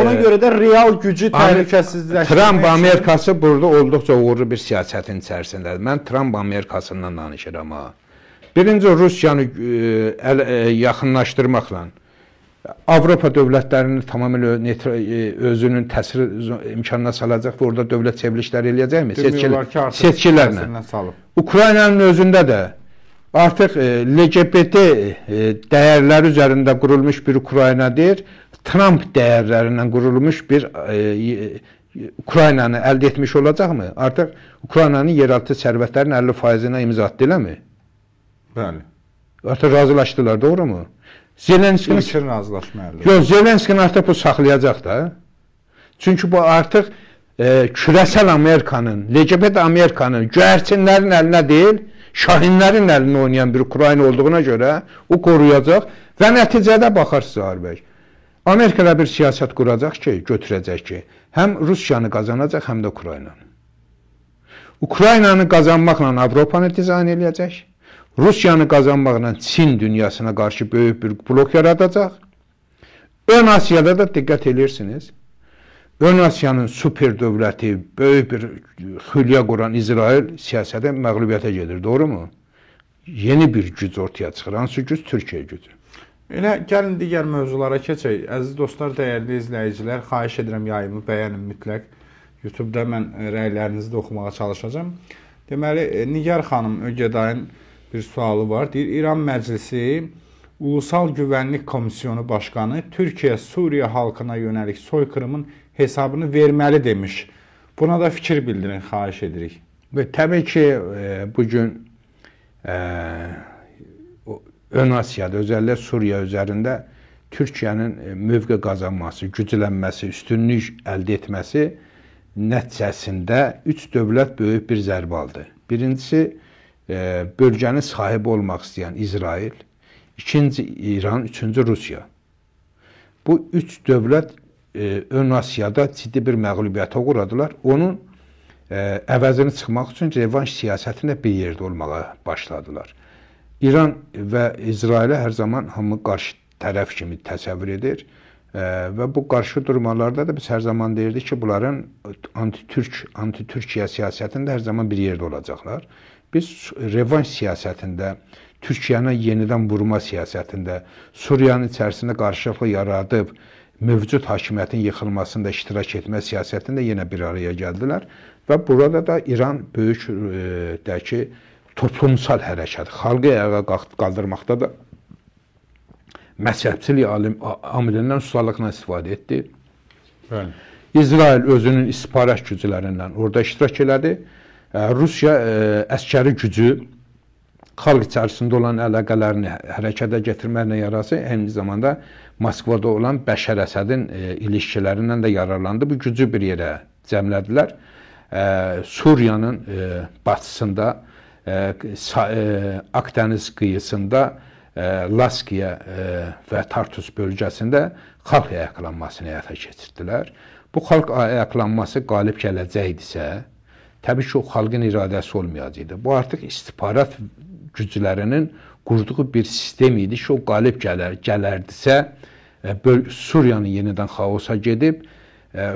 ona görə də real gücü təhlükəsizləşdirmək. Trump Amerikası burada olduqca uğurlu bir siyasətin içərisindədir. Mən Trump Amerikasından danışıram ha. Birinci, Rusiyanı yaxınlaşdırmaqla Avropa dövlətlərini tamamilə özünün təsir imkanına salacaq və orada dövlət çevrilişləri eləyəcəkmi? Seçkilərlə. Ukraynanın özündə də artıq LGBT dəyərləri üzərində qurulmuş bir Ukrayna deyil, Trump dəyərlərindən qurulmuş bir Ukraynanı əldə etmiş olacaqmı? Artıq Ukraynanın yeraltı sərvətlərinin 50%-nə imza atdı, eləmi? Bəli. Artıq razılaşdılar, doğru mu? Zelenskinin razılaşma əldə. Yox, Zelenskinin artıq bu saxlayacaq da. Çünki bu artıq küresel Amerikanın, LGBT Amerikanın, göyərçinlərin əlinə deyil, şahinlərin əlinə oynayan bir Ukrayna olduğuna görə o qoruyacaq və nəticədə baxarsınız Zahir bəy. Amerikada bir siyasət quracaq ki, götürəcək ki, həm Rusiyanı qazanacaq, həm də Ukraynanı. Ukraynanı qazanmaqla Avropanı dizayn eləyəcək. Rusiyanı qazanmaqla Çin dünyasına qarşı böyük bir blok yaradacaq. Ön Asiyada da diqqət edirsiniz. Ön Asiyanın super dövləti, böyük bir xülya quran İsrail siyasətə məğlubiyyətə gedir, doğru mu? Yeni bir güc ortaya çıxır. Hansı güc? Türkiyə gücü. Elə gəlin digər mövzulara keçək. Əziz dostlar, dəyərli izləyicilər, xahiş edirəm yayımı bəyənin mütləq. YouTube-da mən rəylərinizi də oxumağa çalışacağam. Deməli, Nigar xanım Ögedayın bir sualı var. Deyir, İran Məclisi Ulusal Güvənlik Komisyonu Başqanı Türkiyə-Suriya halkına yönəlik soyqırımın hesabını verməli demiş. Buna da fikir bildirin, xahiş edirik. Və təbii ki, bugün Ön Asiyada, özəlliklə Suriya üzərində Türkiyənin mövqe qazanması, güclənməsi, üstünlük əldə etməsi nəticəsində 3 dövlət böyük bir zərbə aldı. Birincisi, bölgənin sahibi olmaq istəyən İsrail, ikinci İran, üçüncü Rusiya. Bu 3 dövlət Ön Asiyada ciddi bir məğlubiyyətə uğradılar. Onun əvəzini çıxmaq üçün revanş siyasətində bir yerdə olmağa başladılar. İran və İsrailə hər zaman hamı qarşı tərəf kimi təsəvvür edir və bu qarşı durmalarda da biz hər zaman deyirdik ki, bunların anti-Türk, anti-Türkiyə siyasətində hər zaman bir yerdə olacaqlar. Biz revanş siyasətində, Türkiyəni yenidən vurma siyasətində, Suriyanın içərisində qarışıqlıq yaradıb mövcud hakimiyyətin yıxılmasında iştirak etmə siyasətində yenə bir araya gəldilər və burada da İran böyük deyək ki, toplumsal hərəkat, xalqı ayağa qaldırmaqda da məzhəbçilik amilindən ustalıqla istifadə etdi. Bəli. İsrail özünün istihbarat güclərindən orada iştirak elədi. Rusiya əskəri gücü, xalq içərisində olan əlaqələrini hərəkətə gətirməklə yarası, eyni zamanda Moskvada olan Bəşər Əsədin ilişkilərindən də yararlandı. Bu gücü bir yerə cəmlədilər. Suriyanın batısında, Akdeniz qıyısında, Laskiya və Tartus bölgəsində xalq ayaqlanmasını həyata keçirdilər. Bu xalq ayaqlanması qalib gələcəkdisə, təbii ki, o xalqın iradəsi olmayacaqdı. Bu artıq istihbarat güclərinin qurduğu bir sistem idi ki, o qalib gələrdisə, Suriyanın yenidən xaosa gedib,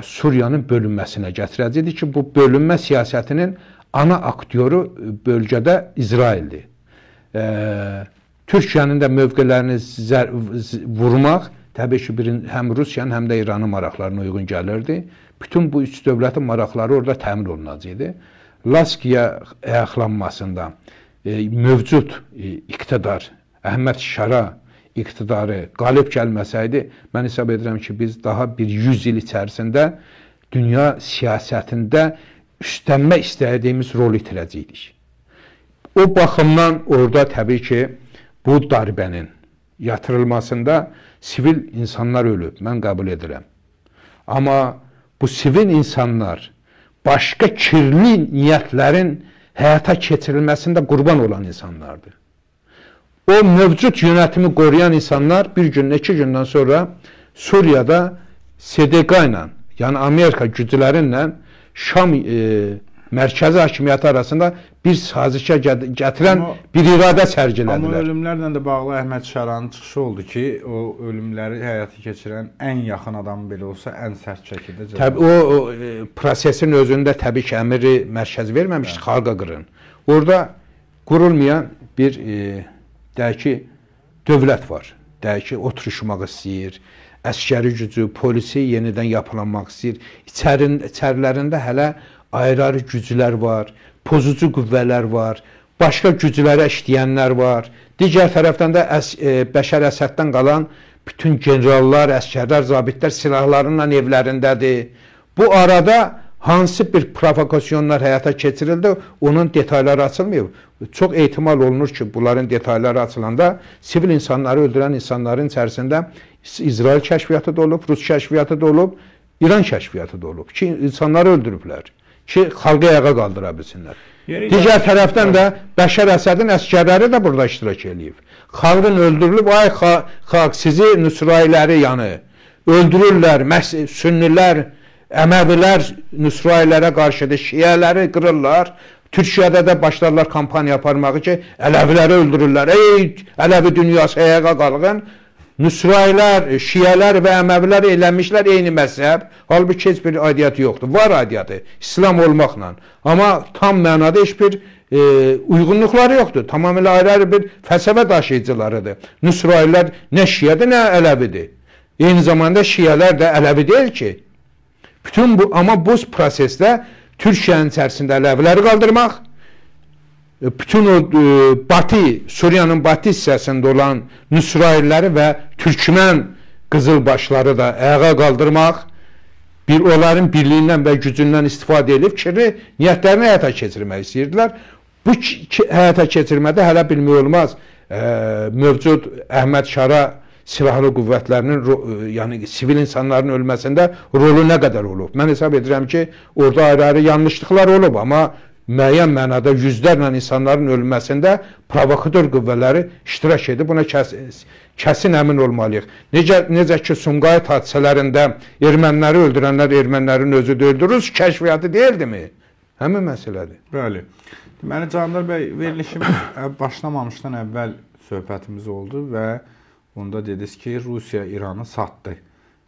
Suriyanın bölünməsinə gətirəcəkdi ki, bu bölünmə siyasətinin ana aktyoru bölgədə İsraildir. Türkiyənin də mövqelərini vurmaq təbii ki, həm Rusiyanın, həm də İranın maraqlarına uyğun gəlirdi. Bütün bu üç dövlətin maraqları orada təmin olunacaqdı. Laskiya ayaqlanmasında mövcud iqtidar, Əhməd Şara iqtidarı qalib gəlməsəydi, mən hesab edirəm ki, biz daha bir 100 il içərisində dünya siyasətində üstlənmək istədiyimiz rolu itirəcəkdik. O baxımdan orada təbii ki, bu darbənin yatırılmasında sivil insanlar ölüb, mən qəbul edirəm. Amma bu sivil insanlar başqa kirli niyyətlərin həyata keçirilməsində qurban olan insanlardır. O mövcud yönətimi qoruyan insanlar bir gün, iki gündən sonra Suriyada SDQ ilə, yəni Amerika gücləri ilə Şam mərkəzi hakimiyyəti arasında bir sazişə gətirən bir iradə sərgilədilər. Amma ölümlərlə də bağlı Əhməd Şaranın çıxışı oldu ki, o ölümləri həyata keçirən ən yaxın adam belə olsa ən sərt şəkildə cəza. Təbii, o prosesin özündə təbii ki, əmri mərkəz verməmişdi, xalqa qırın. Orada qurulmayan bir deyək ki, dövlət var. Deyək ki, oturuşmaq istəyir, əskəri gücü, polisi yenidən yapılanmaq istəyir. İçərilərində hələ ayrı-ayrı güclər var, pozucu qüvvələr var, başqa güclərə işləyənlər var. Digər tərəfdən də Bəşər Əsəddən qalan bütün generallar, əskərlər, zabitlər silahlarıyla evlərindədir. Bu arada hansı bir provokasyonlar həyata keçirildi, onun detayları açılmayıb. Çox ehtimal olunur ki, bunların detayları açılanda sivil insanları öldürən insanların içərisində İsrail kəşfiyyatı da olub, Rus kəşfiyyatı da olub, İran kəşfiyyatı da olub ki, insanları öldürüblər ki, xalqı ayağa qaldıra bilsinlər. Digər tərəfdən də Bəşər Əsədin əskərləri də burada iştirak eləyib. Xalqın öldürülüb, ay xalq sizi Nusrailəri yəni öldürürlər, sünnilər, Əməvilər Nusrailərə qarşıdır, şiələri qırırlar. Türkiyədə də başlarlar kampaniya aparmağı ki, ələviləri öldürürlər. Ey ələvi dünyası ayağa qalxın. Nusrailər, şiələr və əməvilər eləmişlər eyni məzhəb. Halbuki heç bir aidiyyəti yoxdur. Var aidiyyəti, İslam olmaqla. Amma tam mənada heç bir uyğunluqları yoxdur. Tamamilə ayrı-ayrı bir fəlsəfə daşıyıcılarıdır. Nusrailər nə şiədir, nə ələvidir. Eyni zamanda şiələr də ələvi deyil ki. Bütün bu, amma bu prosesdə Türkiyənin içərisində ələviləri qaldırmaq, bütün o Batı, Suriyanın Batı hissəsində olan Nusrailləri və Türkmən qızılbaşları da ayağa qaldırmaq, onların birliyindən və gücündən istifadə edib kirli niyyətlərini həyata keçirmək istəyirdilər. Bu həyata keçirmədə hələ bilmək olmaz, mövcud Əhməd Şara silahlı qüvvətlərinin, yəni sivil insanların ölməsində rolu nə qədər olub? Mən hesab edirəm ki, orada ayrı-ayrı yanlışlıqlar olub, amma müəyyən mənada yüzlərlə insanların ölməsində provokator qüvvələri iştirak edib. Buna kəsin əmin olmalıyıq. Necə ki, Sumqayıt hadisələrində erməniləri öldürənlər ermənilərin özü deyildi, Rus kəşfiyyatı deyildimi? Həmin məsələdir. Bəli. Deməli, Candar bəy, verilişimiz başlamamışdan əvvəl söhbətimiz oldu və onda dediniz ki, Rusiya İranı satdı.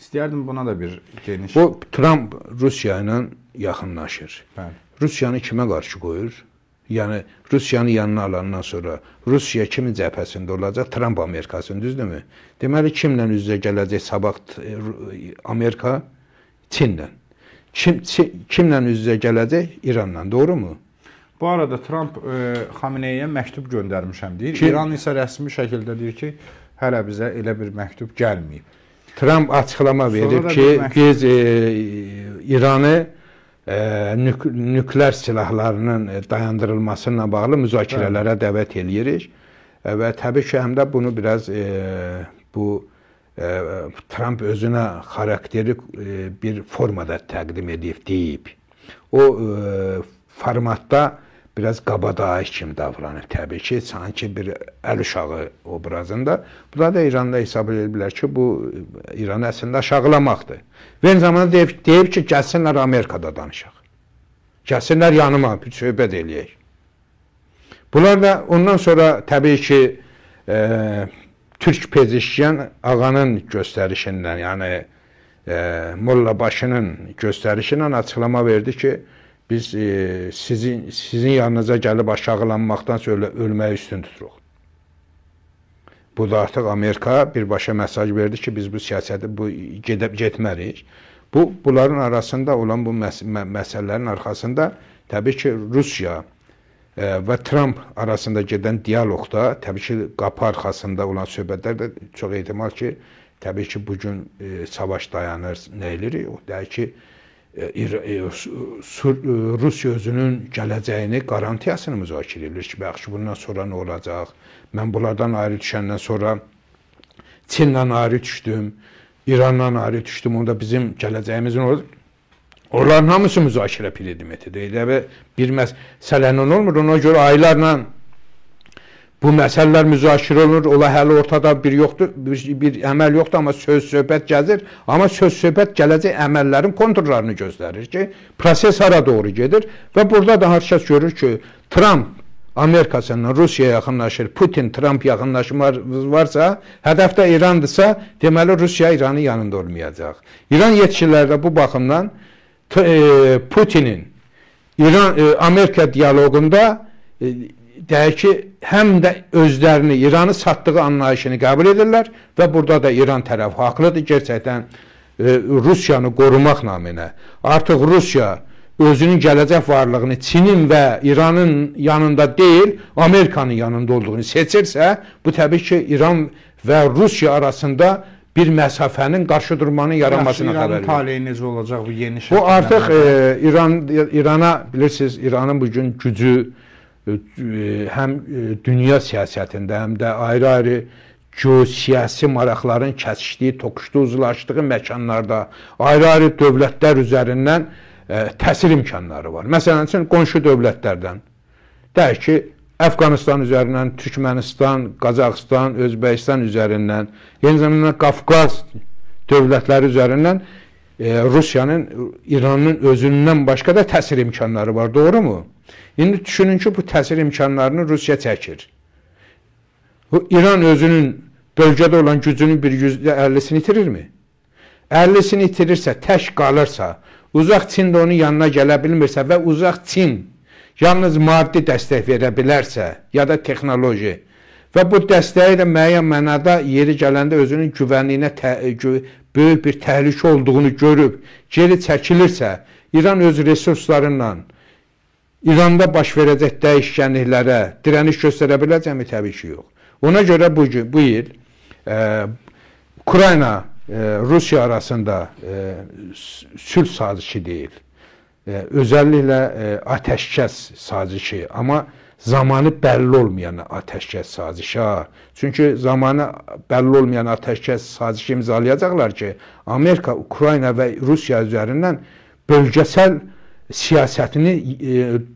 İstəyərdim buna da bir geniş... Bu, Tramp Rusiya ilə yaxınlaşır. Bəli. Rusiyanı kimə qarşı qoyur? Yəni, Rusiyanı yanına alandan sonra Rusiya kimin cəbhəsində olacaq? Tramp Amerikasının, düzdürmü? Deməli, kimlə üz-üzə gələcək sabah Amerika? Çinlə. Kimlə üz-üzə gələcək? İranla, doğru mu? Bu arada Tramp Xameneyiyə məktub göndərmişəm deyir. İran isə rəsmi şəkildə deyir ki, hələ bizə elə bir məktub gəlməyib. Tramp açıqlama verib ki, biz İranı nükleer silahlarının dayandırılmasıyla bağlı müzakirələrə dəvət eləyirik. Və təbii ki, həm də bunu biraz Tramp özünə xarakterik bir formada təqdim edib, deyib. O formatda biraz qabadayı kimi davranır təbii ki, sanki bir əl uşağı obrazında. Bu da İranda hesab edə bilər ki, bu İranı əslində aşağılamaqdır. Və eyni zamanda deyib ki, gəlsinlər Amerikada danışaq. Gəlsinlər yanıma, bir söhbət eləyək. Bunlar da ondan sonra təbii ki, Türk Pezeşkiyan ağanın göstərişindən, yəni Mollabaşının göstərişindən açıqlama verdi ki, biz sizin yanınıza gəlib aşağılanmaqdansa ölməyi üstün tuturuq. Bu da artıq Amerika birbaşa mesaj verdi ki, biz bu siyasəti getmərik. Bunların arasında olan bu məsələlərin arxasında təbii ki, Rusiya və Tramp arasında gedən diyaloqda, təbii ki, qapı arxasında olan söhbətlər də çox ehtimal ki, təbii ki, bugün savaş dayanır, nə eləyirik? O deyir ki, Rusiya özünün gələcəyini, qarantiyasını müzakirə edir ki, yaxşı, bundan sonra nə olacaq? Mən bunlardan ayrı düşəndən sonra Çinlə ayrı düşdüm, İranla ayrı düşdüm, onda bizim gələcəyimizin olacaq. Onların hamısı müzakirə predmetidir. Elə bir məsələnin olmur, ona görə aylarla bu məsələlər müzakirə olunur, ola hələ ortada bir yoxdur, bir əməl yoxdur, amma söz-söhbət gəzir. Amma söz-söhbət gələcək əməllərin konturlarını göstərir ki, proses hara doğru gedir və burada da hər kəs görür ki, Tramp Amerikasından Rusiyaya yaxınlaşır, Putin Tramp yaxınlaşma varsa, hədəfdə İrandırsa, deməli Rusiya İranın yanında olmayacaq. İran yetkililəri də bu baxımdan Putinin İran-Amerika diyaloqunda deyək ki, həm də özlərini, İranı satdığı anlayışını qəbul edirlər və burada da İran tərəfi haqlıdır. Gerçəkdən Rusiyanı qorumaq naminə. Artıq Rusiya özünün gələcək varlığını Çinin və İranın yanında deyil, Amerikanın yanında olduğunu seçirsə, bu təbii ki, İran və Rusiya arasında bir məsafənin, qarşı durmanın yaranmasına xəbər verir. İranın taleyi necə olacaq bu yeni şəkildə? Bu artıq İrana, bilirsiniz, İranın bugün gücü həm dünya siyasətində, həm də ayrı-ayrı geosiyasi maraqların kəsişdiyi, toqquşduğu, uzlaşdığı məkanlarda ayrı-ayrı dövlətlər üzərindən təsir imkanları var. Məsələn üçün, qonşu dövlətlərdən, deyək ki, Əfqanistan üzərindən, Türkmənistan, Qazaxıstan, Özbəkistan üzərindən, eyni zamanda Qafqaz dövlətləri üzərindən Rusiyanın, İranın özündən başqa da təsir imkanları var, doğru mu? İndi düşünün ki, bu təsir imkanlarını Rusiya çəkir. İran özünün bölgədə olan gücünün bir %50-sini itirirmi? 50-sini itirirsə, tək qalırsa, uzaq Çin də onun yanına gələ bilmirsə və uzaq Çin yalnız maddi dəstək verə bilərsə ya da texnoloji və bu dəstəyi də müəyyən mənada yeri gələndə özünün güvənliyinə böyük bir təhlükə olduğunu görüb, geri çəkilirsə, İran öz resurslarıyla İranda baş verəcək dəyişkənliklərə dirəniş göstərə biləcəkmi? Təbii ki, yox. Ona görə bu il Ukrayna Rusiya arasında sülh sazişi deyil, özəlliklə atəşkəs sazişi, amma Zamanı bəlli olmayan atəşkəs sazişi. Çünki zamanı bəlli olmayan atəşkəs sazişi imzalayacaqlar ki, Amerika, Ukrayna və Rusiya üzərindən bölgəsəl siyasətini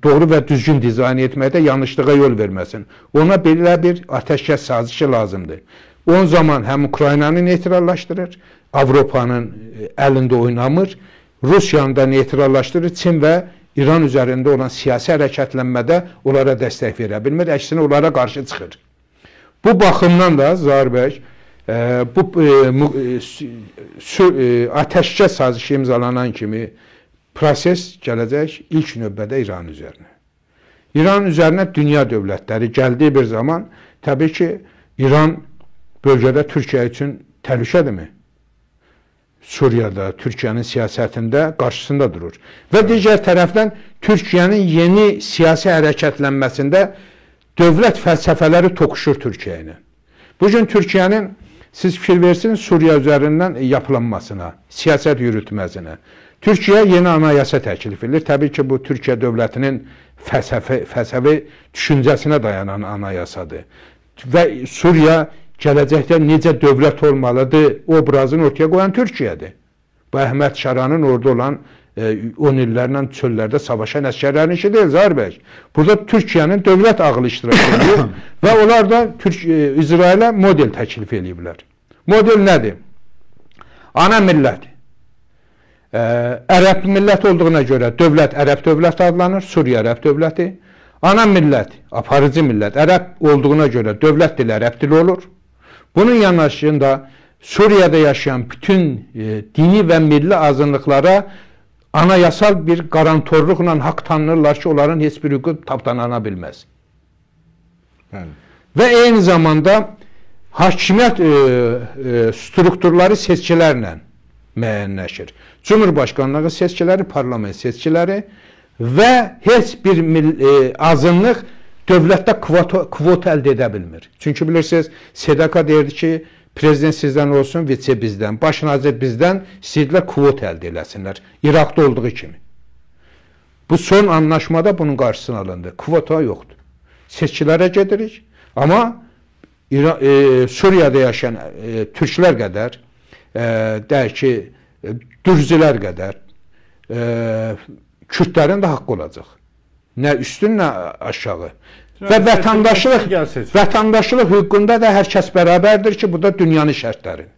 doğru və düzgün dizayn etməkdə yanlışlığa yol verməsin. Ona belə bir atəşkəs sazişi lazımdır. O zaman həm Ukraynanı neytrallaşdırır, Avropanın əlində oynamır, Rusiyanı da neytrallaşdırır, Çin və İran üzərində olan siyasi hərəkətlənmədə onlara dəstək verə bilmir, əksinə onlara qarşı çıxır. Bu baxımdan da Zahir bəy, bu atəşkəs sazişi imzalanan kimi proses gələcək ilk növbədə İran üzərinə. İran üzərinə dünya dövlətləri gəldiyi bir zaman təbii ki, İran bölgədə Türkiyə üçün təhlükədirmi? Suriyada, Türkiyənin siyasətində qarşısında durur. Və digər tərəfdən Türkiyənin yeni siyasi hərəkətlənməsində dövlət fəlsəfələri toqquşur Türkiyə ilə. Bugün Türkiyənin, siz fikir versiniz, Suriya üzərindən yapılanmasına, siyasət yürütməsinə. Türkiyə yeni anayasa təklif edir. Təbii ki, bu Türkiyə dövlətinin fəlsəfi düşüncəsinə dayanan anayasadır. Və Suriya gələcəkdə necə dövlət olmalıdır obrazını ortaya qoyan Türkiyədir. Bu Əhməd Şaranın orada olan 10 illərlə çöllərdə savaşan əsgərlərin işi deyil, Zahir bəy. Burada Türkiyənin dövlət ağlı iştirak edir və onlar da İsrailə model təklif eləyiblər. Model nədir? Ana millət. Ərəb millət olduğuna görə dövlət Ərəb dövləti adlanır, Suriya Ərəb dövləti. Ana millət, aparıcı millət Ərəb olduğuna görə dövlət dili Ərəb dili olur. Bunun yanaşığında Suriyada yaşayan bütün dini və milli azınlıqlara anayasal bir qarantorluqla haqq tanınırlar ki, onların heç bir hüququ tapdalana bilməz. Bəli. Və eyni zamanda hakimiyyət strukturları seçkilərlə müəyyənləşir. Cumhurbaşqanlığı seçkiləri, parlament seçkiləri və heç bir azınlıq dövlətdə kvota əldə edə bilmir. Çünki bilirsiniz, SDK deyirdi ki, prezident sizdən olsun, vitse bizdən, baş nazir bizdən, istəyirdilər kvota əldə eləsinlər. İraqda olduğu kimi. Bu son anlaşmada bunun qarşısını alındı. Kvota yoxdur. Seçkilərə gedirik, amma Suriyada yaşayan türklər qədər, deyək ki, dürzülər qədər, Kürtlərin də haqqı olacaq. Nə üstün, nə aşağı. Və vətəndaşlıq hüququnda da hər kəs bərabərdir ki, bu da dünyanın şərtləri.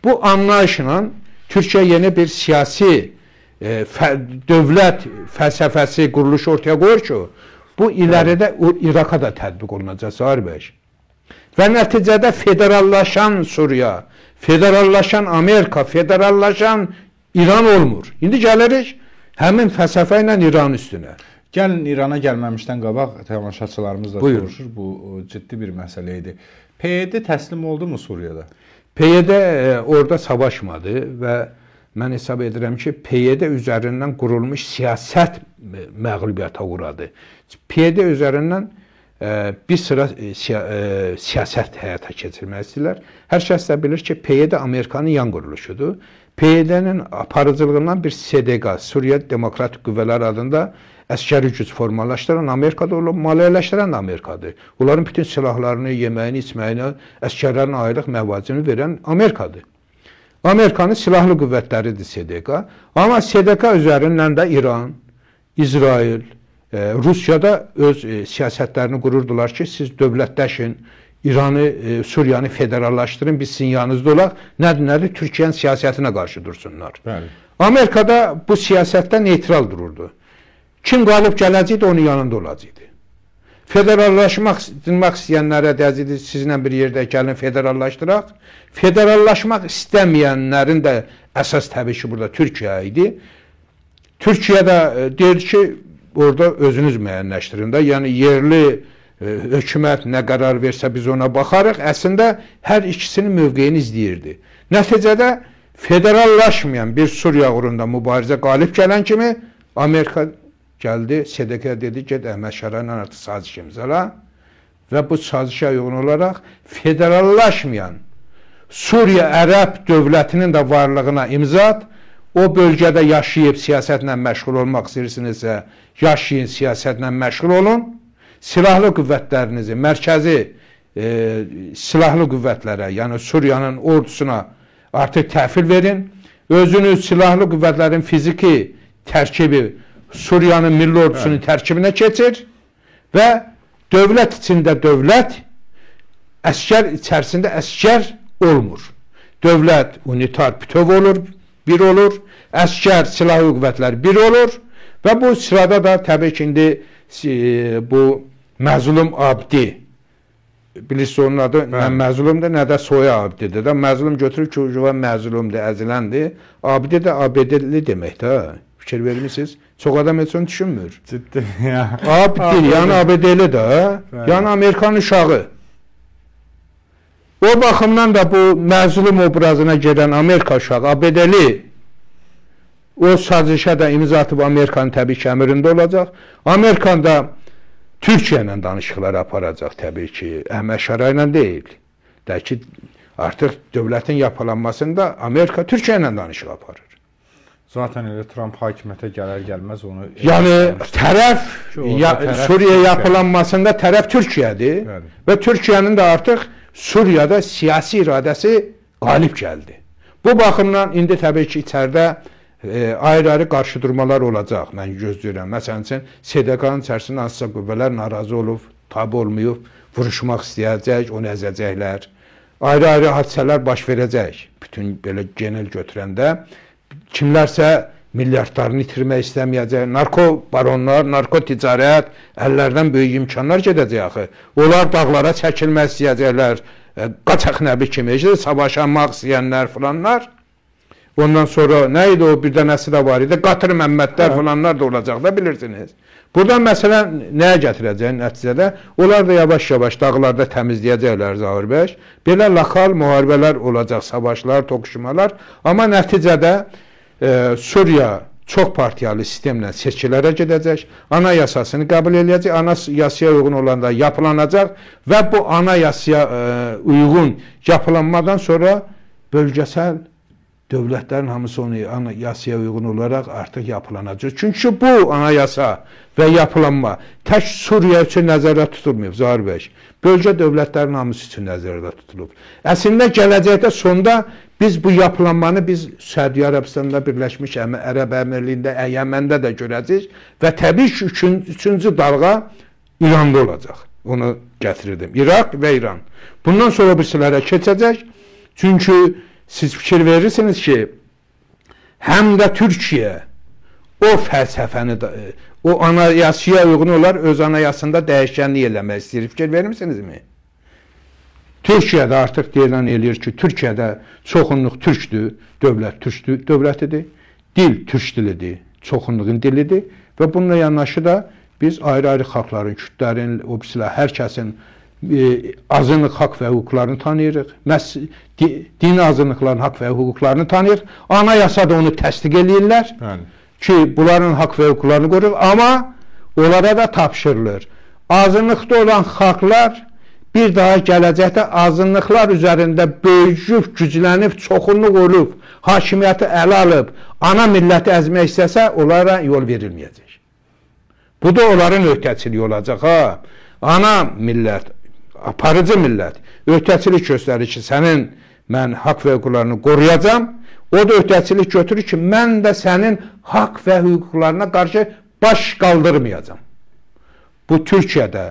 Bu anlayışla Türkiyə yeni bir siyasi dövlət fəlsəfəsi quruluşu ortaya qoyur ki, bu iləridə İraqa da tətbiq olunacaq, Zahir bəy. Və nəticədə federallaşan Suriya, federallaşan Amerika, federallaşan İran olmur. İndi gəlirik həmin fəlsəfə ilə İran üstünə. Gəlin İrana gəlməmişdən qabaq tamaşaçılarımız da soruşur, bu ciddi bir məsələ idi. PYD təslim oldu mu Suriyada? PYD orada savaşmadı və mən hesab edirəm ki, PYD üzərindən qurulmuş siyasət məğlubiyyətə uğradı. PYD üzərindən bir sıra siyasət həyata keçirmək istəyirlər. Hər kəs də bilir ki, PYD Amerikanın yan quruluşudur. PYD-nin aparıcılığından bir SDQ, Suriya Demokratik Qüvvələr adında əskəri güc formalaşdıran Amerikada olub, maliyyələşdirən Amerikadır. Onların bütün silahlarını, yeməyini, içməyini, əskərlərin aylıq məvacini verən Amerikadır. Amerikanın silahlı qüvvətləridir SDQ. Amma SDQ üzərindən də İran, İsrail, Rusiyada öz siyasətlərini qururdular ki, siz dövlətləşin, İranı, Suriyanı federallaşdırın, biz sizin yanınızda olaq. Nədir? Türkiyənin siyasətinə qarşı dursunlar. Bəli. Amerikada bu siyasətdə neytral dururdu. Kim qalib gələcəkdi, onun yanında olacaqdı. Federallaşmaq istəyənlərə deyəcəkdi, sizinlə bir yerdə gəlin federallaşdıraq. Federallaşmaq istəməyənlərin də əsas təbii ki, burada Türkiyə idi. Türkiyə də deyir ki, orada özünüz müəyyənləşdirin də. Yəni, yerli hökumət nə qərar versə biz ona baxarıq. Əslində, hər ikisinin mövqeyini izləyirdi. Nəticədə federallaşmayan bir Suriya uğrunda mübarizə qalib gələn kimi Amerika gəldi, SDQ dedi, get Əhməd Şara ilə artıq saziş imzala və bu sazişə uyğun olaraq federallaşmayan Suriya Ərəb dövlətinin də varlığına imza at, o bölgədə yaşayıb siyasətlə məşğul olmaq istəyirsinizsə, yaşayın, siyasətlə məşğul olun. Silahlı qüvvətlərinizi mərkəzi silahlı qüvvətlərə, yəni Suriyanın ordusuna artıq təhvil verin. Özünüz silahlı qüvvətlərin fiziki tərkibi Suriyanın milli ordusunun tərkibinə keçir və dövlət içində dövlət, əskər içərisində əskər olmur. Dövlət unitar bütöv olur, bir olur, əskər, silahlı qüvvətlər bir olur və bu sırada da təbii ki, indi bu Məzlum Abdi, bilirsiniz onun adı nə Məzlumdur, nə də Soya Abdidir. Da Məzlum götürür ki, o məzlumdur, əziləndir. Abdi də ABD-li deməkdir. Fikir vermişsiniz? Çox adam heç onu düşünmür. Ciddi ya. Abdi, yəni ABD-li də, yəni Amerikanın uşağı. O baxımdan da bu məzlum obrazına gedən Amerika uşağı, ABD-li, o sazişə də imza atıb Amerikanın təbii ki, əmrində olacaq. Amerikan da Türkiyə ilə danışıqlar aparacaq təbii ki, Əhməd Şara ilə deyil. Də ki, artıq dövlətin yapılanmasında Amerika Türkiyə ilə danışıq aparır. Zaten elə Trump hakimiyyətə gələr gəlməz onu... Yəni tərəf, Suriya yapılanmasında tərəf Türkiyədir və Türkiyənin də artıq Suriyada siyasi iradəsi qalib gəldi. Bu baxımdan indi təbii ki, içəridə ayrı-ayrı qarşıdurmalar olacaq, mən gözləyirəm. Məsələn üçün, SDK-nın içərisində hansısa qüvvələr narazı olub, tabi olmayıb, vuruşmaq istəyəcək, onu əzəcəklər. Ayrı-ayrı hadisələr baş verəcək. Bütün belə genel götürəndə kimlərsə milyardlarını itirmək istəməyəcək, narko baronlar, narko ticarət, əllərdən böyük imkanlar gedəcək axı. Onlar dağlara çəkilmək istəyəcəklər, qaçaq nəbi kimi, savaşanmaq istəyənlər filanlar. Ondan sonra nə idi o, bir dənəsi də var idi, Qatır Məmmədlər filanlar da olacaq da bilirsiniz. Buradan məsələ nəyə gətirəcək nəticədə? Onlar da yavaş-yavaş dağlarda təmizləyəcəklər Zaur bəy. Belə lokal müharibələr olacaq, savaşlar, toqquşmalar. Amma nəticədə Suriya çox partiyalı sistemlə seçkilərə gedəcək, anayasasını qəbul eləyəcək, anayasaya uyğun olanda yapılanacaq və bu anayasaya uyğun yapılanmadan sonra bölgəsəl dövlətlərin hamısı onu anayasaya uyğun olaraq artıq yapılanacaq. Çünki bu anayasa və yapılanma tək Suriya üçün nəzərdə tutulmayıb, Zaur bəy. Bölgə dövlətlərin hamısı üçün nəzərdə tutulub. Əslində gələcəkdə sonda biz bu yapılanmanı biz Səudiyyə Ərəbistanda, Birləşmiş Ərəb Əmirliyində, Yəməndə də görəcəyik və təbii ki, üçüncü dalğa İranda olacaq. Onu gətirirdim. İraq və İran. Bundan sonra birisilərə keçəcək. Çünki siz fikir verirsiniz ki, həm də Türkiyə o fəlsəfəni, o anayasaya uyğun olar, öz anayasında dəyişkənlik eləmək istəyir. Fikir vermisinizmi? Türkiyədə artıq deyilən eləyir ki, Türkiyədə çoxunluq türkdür, dövlət türk dövlətidir, dil türk dilidir, çoxunluğun dilidir və bununla yanaşı da biz ayrı-ayrı xalqların, kürdlərin, o birisilər, hər kəsin azınlıq haqq və hüquqlarını tanıyırıq. Məhz dini azınlıqların haqq və hüquqlarını tanıyır. Anayasa da onu təsdiq eləyirlər ki, bunların haqq və hüquqlarını qoruyur, amma onlara da tapşırılır. Azınlıqda olan xalqlar bir daha gələcəkdə azınlıqlar üzərində böyüyüb, güclənib, çoxunluq olub, hakimiyyəti ələ alıb, ana milləti əzmək istəsə, onlara yol verilməyəcək. Bu da onların öhdəçiliyi olacaq. Ha. Ana millət, aparıcı millət öhdəçilik göstərir ki, sənin mən haqq və hüquqlarını qoruyacam. O da öhdəçilik götürür ki, mən də sənin haqq və hüquqlarına qarşı baş qaldırmayacam. Bu Türkiyədə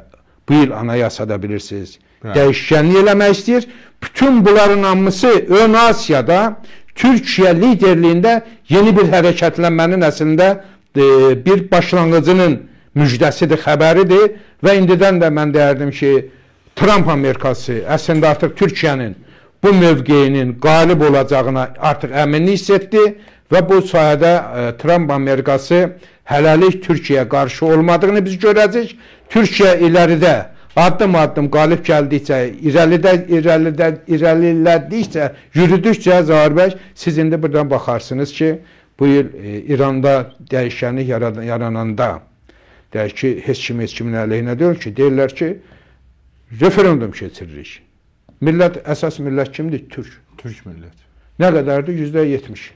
bu il anayasada bilirsiniz, dəyişkənlik eləmək istəyir. Bütün bunların hamısı Ön Asiyada Türkiyə liderliyində yeni bir hərəkətlənmənin əslində bir başlanğıcının müjdəsidir, xəbəridir və indidən də mən deyərdim ki, Trump Amerikası əslində artıq Türkiyənin bu mövqeyinin qalib olacağına artıq əminlik hiss etdi və bu sahədə Trump Amerikası hələlik Türkiyəyə qarşı olmadığını biz görəcəyik. Türkiyə iləridə addım-addım qalib gəldikcə, irəlilədikcə, yürüdükcə Zaur bəy, siz indi buradan baxarsınız ki, bu il İranda dəyişkənlik yarananda, deyək ki, heç kim heç kimin əleyhinə deyil ki, deyirlər ki, referendum keçiririk. Millət, əsas millət kimdir? Türk. Türk millət. Nə qədərdir? %70.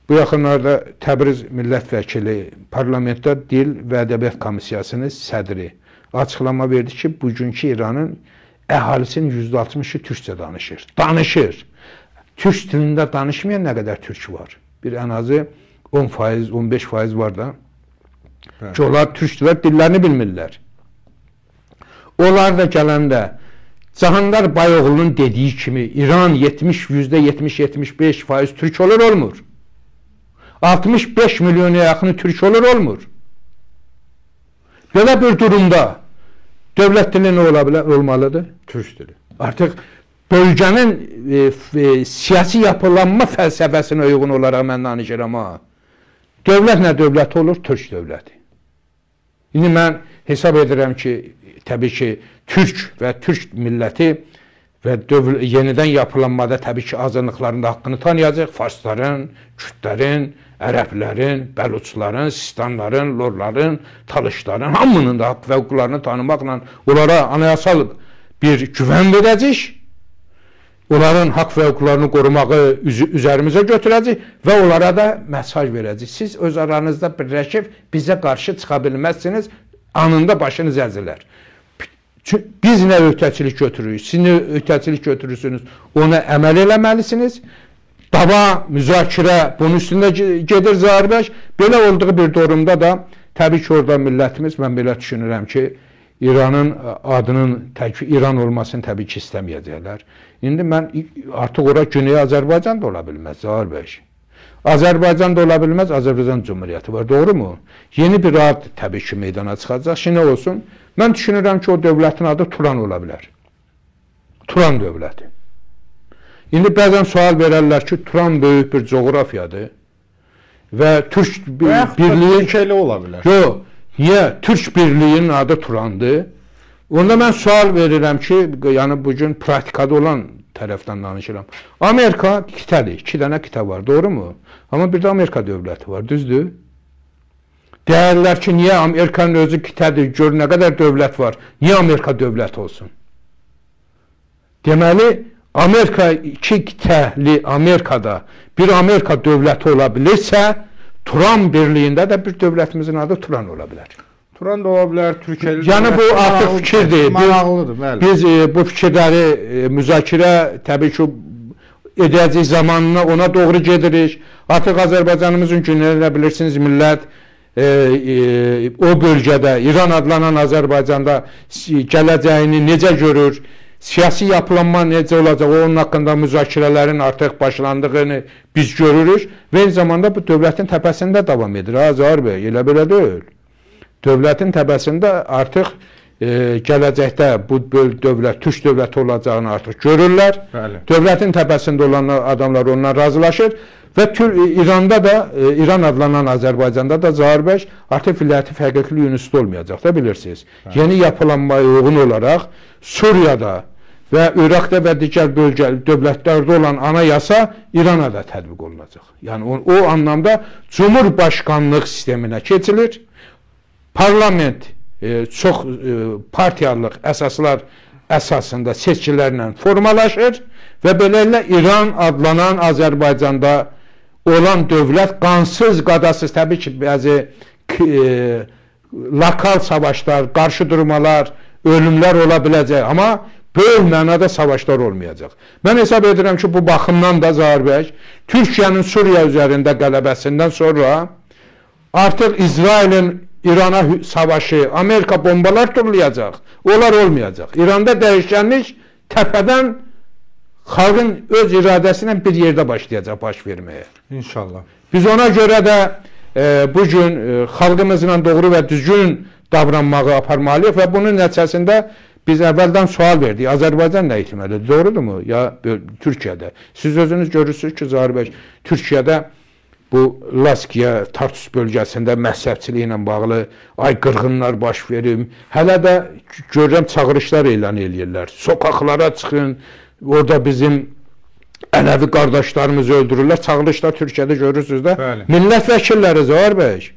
Bu yaxınlarda Təbriz millət vəkili, parlamentdə Dil və Ədəbiyyat Komissiyasının sədri açıqlama verdi ki, bugünkü İranın əhalisinin %60-ı türkcə danışır. Danışır. Türk dilində danışmayan nə qədər türk var? Bir ən azı 10%, 15% var da. Bəli. Ki, onlar türkdülər, dillərini bilmirlər. Onlar da gələndə Cahandar Bayoğlunun dediyi kimi İran 70%-70-75% türk olur, olmur. 65 milyona yaxını türk olur, olmur. Belə bir durumda dövlət dili nə ola bilər, olmalıdır? Türk dili. Artıq bölgənin siyasi yapılanma fəlsəfəsinə uyğun olaraq mən danışıram ha. Dövlət nə dövləti olur? Türk dövləti. İndi mən hesab edirəm ki, təbii ki, türk və türk milləti və yenidən yapılanmada təbii ki, azınlıqların da haqqını tanıyacaq. Farsların, Kürdlərin, Ərəblərin, Bəluçların, Sistanların, Lorların, Talışların, hamının da haqq və hüquqlarını tanımaqla onlara anayasal bir güvən verəcək. Onların haqq və hüquqlarını qorumağı üzərimizə götürəcək və onlara da mesaj verəcək. Siz öz aranızda birləşib bizə qarşı çıxa bilməzsiniz, anında başınız əzilər. Biz nə öhdəçilik götürürük, siz nə öhdəçilik götürürsünüz, ona əməl eləməlisiniz. Dava, müzakirə bunun üstündə gedir Zahir bəy. Belə olduğu bir durumda da təbii ki, orada millətimiz, mən belə düşünürəm ki, İranın adının İran olmasını təbii ki, istəməyəcəklər. İndi mən artıq ora Güney Azərbaycan da ola bilməz, Zahir bəy. Azərbaycan da ola bilməz, Azərbaycan Cumhuriyyəti var, doğru mu? Yeni bir ad təbii ki, meydana çıxacaq. Şimdi nə olsun? Mən düşünürəm ki, o dövlətin adı Turan ola bilər. Turan dövləti. İndi bəzən sual verərlər ki, Turan böyük bir coğrafiyadır və Türk birliyi... Türkiyə ola bilər. Yox. Niyə? Türk birliyinin adı Turandır. Onda mən sual verirəm ki, yəni bugün praktikada olan tərəfdən danışıram. Amerika qitədir, 2 dənə qitə var, doğru mu? Amma bir də Amerika dövləti var, düzdür? Deyərlər ki, niyə Amerikanın özü qitədir, gör nə qədər dövlət var, niyə Amerika dövləti olsun? Deməli, Amerika 2 qitəli Amerikada bir Amerika dövləti ola bilirsə, Turan birliyində də bir dövlətimizin adı Turan ola bilər. Turan da ola bilər, Türkiyəli. Yəni bu artıq fikirdir. Maraqlıdır, bəli. Biz bu fikirləri müzakirə təbii ki edəcək zamanına ona doğru gedirik. Artıq Azərbaycanımızın günləri bilirsiniz, millət o bölgədə, İran adlanan Azərbaycanda gələcəyini necə görür, siyasi yapılanma necə olacaq, onun haqqında müzakirələrin artıq başlandığını biz görürük və eyni zamanda bu dövlətin təpəsində davam edir. Ha, Zahir bəy, elə belə deyil. Dövlətin təpəsində artıq gələcəkdə bu dövlət, türk dövləti olacağını artıq görürlər. Bəli. Dövlətin təpəsində olan adamlar ondan razılaşır və İranda da, İran adlanan Azərbaycanda da Zahir bəy artıq vilayəti fəqiqli ünsüz olmayacaq da bilirsiniz. Bəli. Yeni yapılanmaya uyğun olaraq Suriyada və İraqda və digər bölgə dövlətlərdə olan anayasa İrana da tətbiq olunacaq. Yəni o anlamda Cumhurbaşqanlıq sisteminə keçilir. Parlament çox partiyalıq əsaslar əsasında seçkilərlə formalaşır və beləliklə İran adlanan Azərbaycanda olan dövlət qansız, qadasız, təbii ki, bəzi lokal savaşlar, qarşı durmalar, ölümlər ola biləcək, amma böyük mənada savaşlar olmayacaq. Mən hesab edirəm ki, bu baxımdan da Zahir bəy, Türkiyənin Suriya üzərində qələbəsindən sonra artıq İsrailin İrana savaşı, Amerika bombalar turlayacaq, onlar olmayacaq. İranda dəyişkənlik təpədən xalqın öz iradəsi ilə bir yerdə başlayacaq baş verməyə. İnşallah. Biz ona görə də bugün xalqımızla doğru və düzgün davranmağı aparmalıyıq və bunun nəticəsində biz əvvəldən sual verdik. Azərbaycan nə etməlidir? Doğrudurmu? Ya Türkiyədə. Siz özünüz görürsünüz ki, Zahir bəy, Türkiyədə bu Laskiya, Tartus bölgəsində məzhəbçiliklə ilə bağlı ay qırğınlar baş verir. Hələ də görürəm çağırışlar elan eləyirlər. Sokaqlara çıxın, orada bizim Ələvi qardaşlarımızı öldürürlər. Çağırışlar Türkiyədə görürsünüz də. Bəli. Millət vəkilləri Zahir bəy,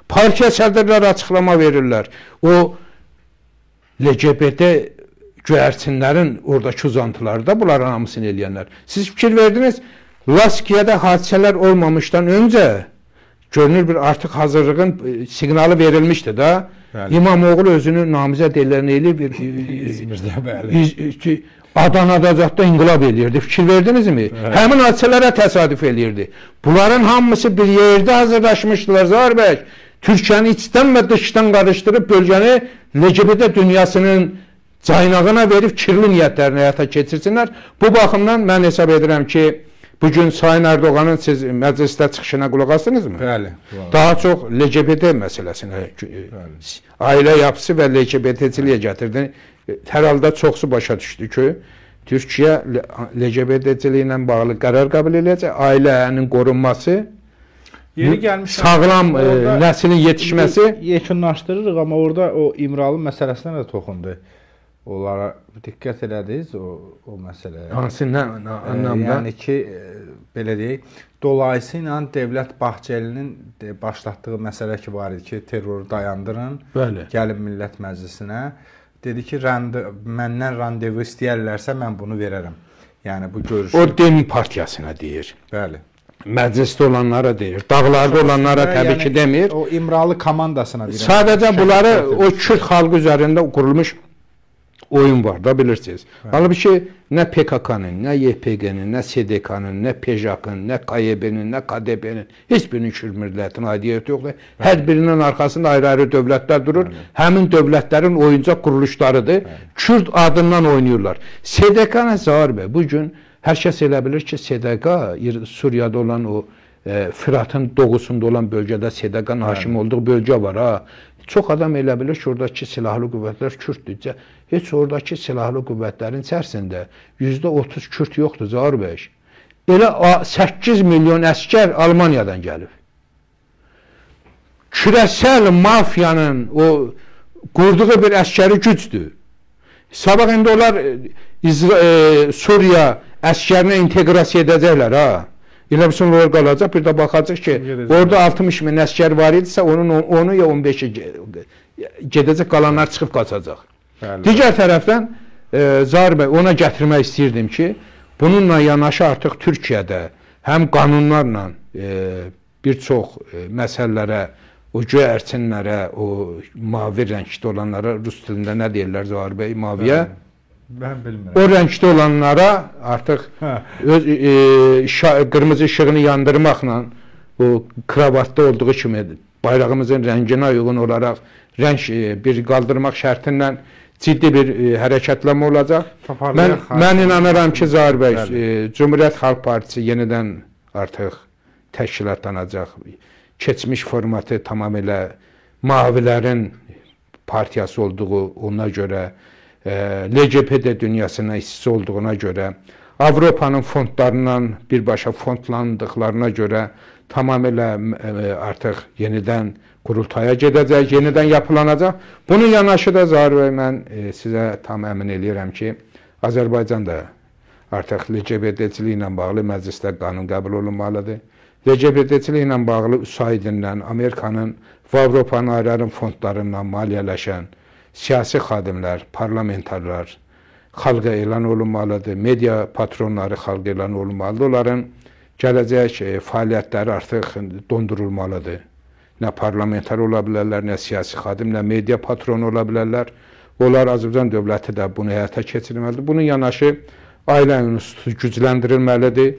partiya sədrləri açıqlama verirlər. O LGBT göyərçinlərin oradakı uzantıları da bunların hamısını eləyənlər. Siz fikir verdiniz, Laskiyada hadisələr olmamışdan öncə görünür bir artıq hazırlığın siqnalı verilmişdi da. İmamoğlu özünü namizəd eləyib İzmirdə, bəli. Adanada zətdə inqilab eləyirdi. Fikir verdinizmi? Bəli. Həmin hadisələrə təsadüf eləyirdi. Bunların hamısı bir yerdə hazırlaşmışdılar Zaur bəy. Türkiyəni içdən və dışdan qarışdırıb bölgəni LGBT dünyasının caynağına verib kirli niyyətlərini həyata keçirsinlər. Bu baxımdan mən hesab edirəm ki, bugün Sayın Erdoğanın siz məclisdə çıxışına qulaq astınızmı? Bəli. Daha çox LGBT məsələsinə, ailə yapısı və LGBT-çiliyə gətirdi. Hər halda çoxsu başa düşdü ki, Türkiyə LGBT-çiliyi ilə bağlı qərar qəbul eləyəcək, ailənin qorunması, yeri gəlmiş, sağlam nəslin yetişməsi. Yekunlaşdırırıq, amma orada o İmralı məsələsinə də toxundu. Onlara diqqət elədiniz o məsələyə. Hansı nə anlamda? Yəni ki, belə deyək, dolayısıyla Devlət Bahçəlinin başlatdığı məsələ ki var idi ki, terroru dayandırın, bəli, gəlin Millət Məclisinə. Dedi ki, məndən randevu istəyərlərsə mən bunu verərəm. Yəni bu görüşü. O Dem partiyasına deyir. Bəli. Məclisdə olanlara deyir, dağlarda olanlara təbii ki demir. O İmralı komandasına deyir. Sadəcə bunları o Kürt xalqı üzərində qurulmuş oyun var da, bilirsiniz. Halbuki nə PKK-nın, nə YPG-nin, nə SDK-nın, nə PJAK-ın, nə KYB-nin, nə KDP-nin heç birinin Kürd millətinə aidiyyəti yoxdur. Hər birinin arxasında ayrı-ayrı dövlətlər durur. Bəli. Həmin dövlətlərin oyuncaq quruluşlarıdır. Bəli. Kürd adından oynayırlar. SDK-nə Zaur bəy, bugün hər kəs elə bilir ki, SDK Suriyada olan o Fıratın doğusunda olan bölgədə SDK-nın hakim olduğu bölgə var ha. Çox adam elə bilir ki, oradakı silahlı qüvvətlər Kürddür. Heç oradakı silahlı qüvvətlərin içərisində %30 Kürd yoxdur Zaur bəy. Elə 8 milyon əskər Almaniyadan gəlib. Küresel mafiyanın o qurduğu bir əskəri gücdür. Sabah indi onlar Suriya əskərinə inteqrasiya edəcəklər ha. Elə bilsin onlar qalacaq, bir də baxacaq ki, orada 60 min əskər var idisə, onun 10-u ya 15-i gedəcək, qalanlar çıxıb qaçacaq. Bəli. Digər tərəfdən, Zaur bəy, ona gətirmək istəyirdim ki, bununla yanaşı artıq Türkiyədə həm qanunlarla bir çox məsələlərə, o göyərçinlərə, o mavi rəngdə olanlara, rus dilində nə deyirlər Zaur bəy, maviyə? Bəli. Mən bilmirəm. O rəngdə olanlara artıq öz qırmızı işığını yandırmaqla o kravatda olduğu kimi bayrağımızın rənginə uyğun olaraq rəng bir qaldırmaq şərti ilə ciddi bir hərəkətlənmə olacaq. Mən inanıram ki, Zaur bəy, Cümhuriyyət Xalq Partisi yenidən artıq təşkilatlanacaq. Keçmiş formatı tamamilə mavilərin partiyası olduğu ona görə, LGBT dünyasına hissi olduğuna görə, Avropanın fondlarından birbaşa fondlandıqlarına görə tamamilə artıq yenidən qurultaya gedəcək, yenidən yapılanacaq. Bunun yanaşı da Zaur bəy, mən sizə tam əmin eləyirəm ki, Azərbaycan da artıq LGBT-çilik ilə bağlı məclisdə qanun qəbul olunmalıdır. LGBT-çilik ilə bağlı USAID-lə, Amerikanın və Avropanın ayrı-ayrı fondlarından maliyyələşən siyasi xadimlər, parlamentarlar xalqa elan olunmalıdır, media patronları xalqa elan olunmalıdır. Onların gələcək fəaliyyətləri artıq dondurulmalıdır. Nə parlamentar ola bilərlər, nə siyasi xadim, nə media patronu ola bilərlər. Onlar Azərbaycan dövləti də bunu həyata keçirməlidir. Bunun yanaşı ailə institutu gücləndirilməlidir.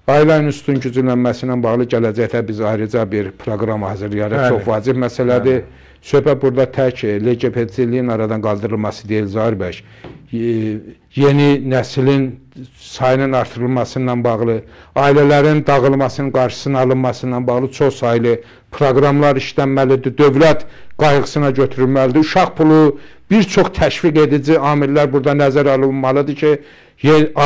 Ailə institutunun güclənməsi ilə bağlı gələcəkdə biz ayrıca bir proqram hazırlayarıq. Çox vacib məsələdir. Bəli. Söhbət burada tək LGBT-liyinin aradan qaldırılması deyil Zaur bəy. Yeni nəslin sayının artırılması ilə bağlı, ailələrin dağılmasının qarşısının alınması ilə bağlı çox saylı proqramlar işlənməlidir, dövlət qayğısına götürülməlidir. Uşaq pulu, bir çox təşviq edici amillər burada nəzərə alınmalıdır ki,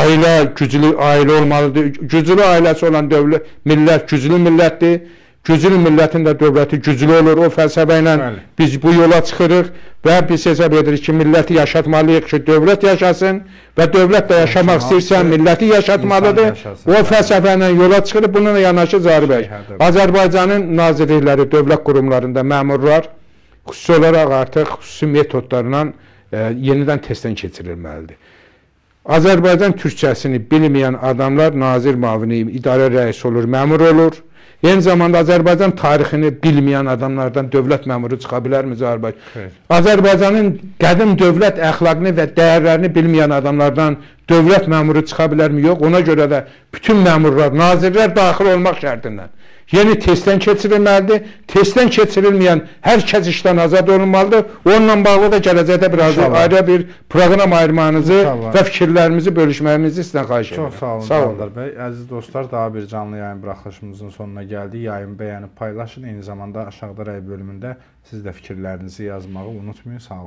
ailə güclü ailə olmalıdır. Güclü ailəsi olan dövlət, millət güclü millətdir. Güclü millətin də dövləti güclü olur. O fəlsəfə ilə biz bu yola çıxırıq və biz hesab edirik ki, milləti yaşatmalıyıq ki, dövlət yaşasın və dövlət də yaşamaq istəyirsə, milləti yaşatmalıdır. O fəlsəfə ilə yola çıxırıq. Bununla yanaşı Zaur bəy, Azərbaycanın nazirlikləri, dövlət qurumlarında məmurlar xüsusi olaraq artıq xüsusi metodlarla yenidən testdən keçirilməlidir. Azərbaycan türkçəsini bilməyən adamlar nazir mavini, idarə rəisi olur, məmur olur. Eyni zamanda Azərbaycan tarixini bilməyən adamlardan dövlət məmuru çıxa bilərmi Cahar bəy? Azərbaycanın qədim dövlət əxlaqını və dəyərlərini bilməyən adamlardan dövlət məmuru çıxa bilərmi? Yox. Ona görə də bütün məmurlar, nazirlər daxil olmaq şərtilə yeni testdən keçirilməlidir. Testdən keçirilməyən hər kəs işdən azad olunmalıdır. Onunla bağlı da gələcəkdə biraz ayrı bir proqram ayırmanızı İnşallah və fikirlərimizi bölüşməyimizi sizdən xahiş edirəm. Çox sağ olun, sağ olun. Bəy. Əziz dostlar, daha bir canlı yayın buraxılışımızın sonuna gəldik. Yayını bəyənib paylaşın. Eyni zamanda aşağıda rəy bölümündə siz də fikirlərinizi yazmağı unutmayın. Sağ olun.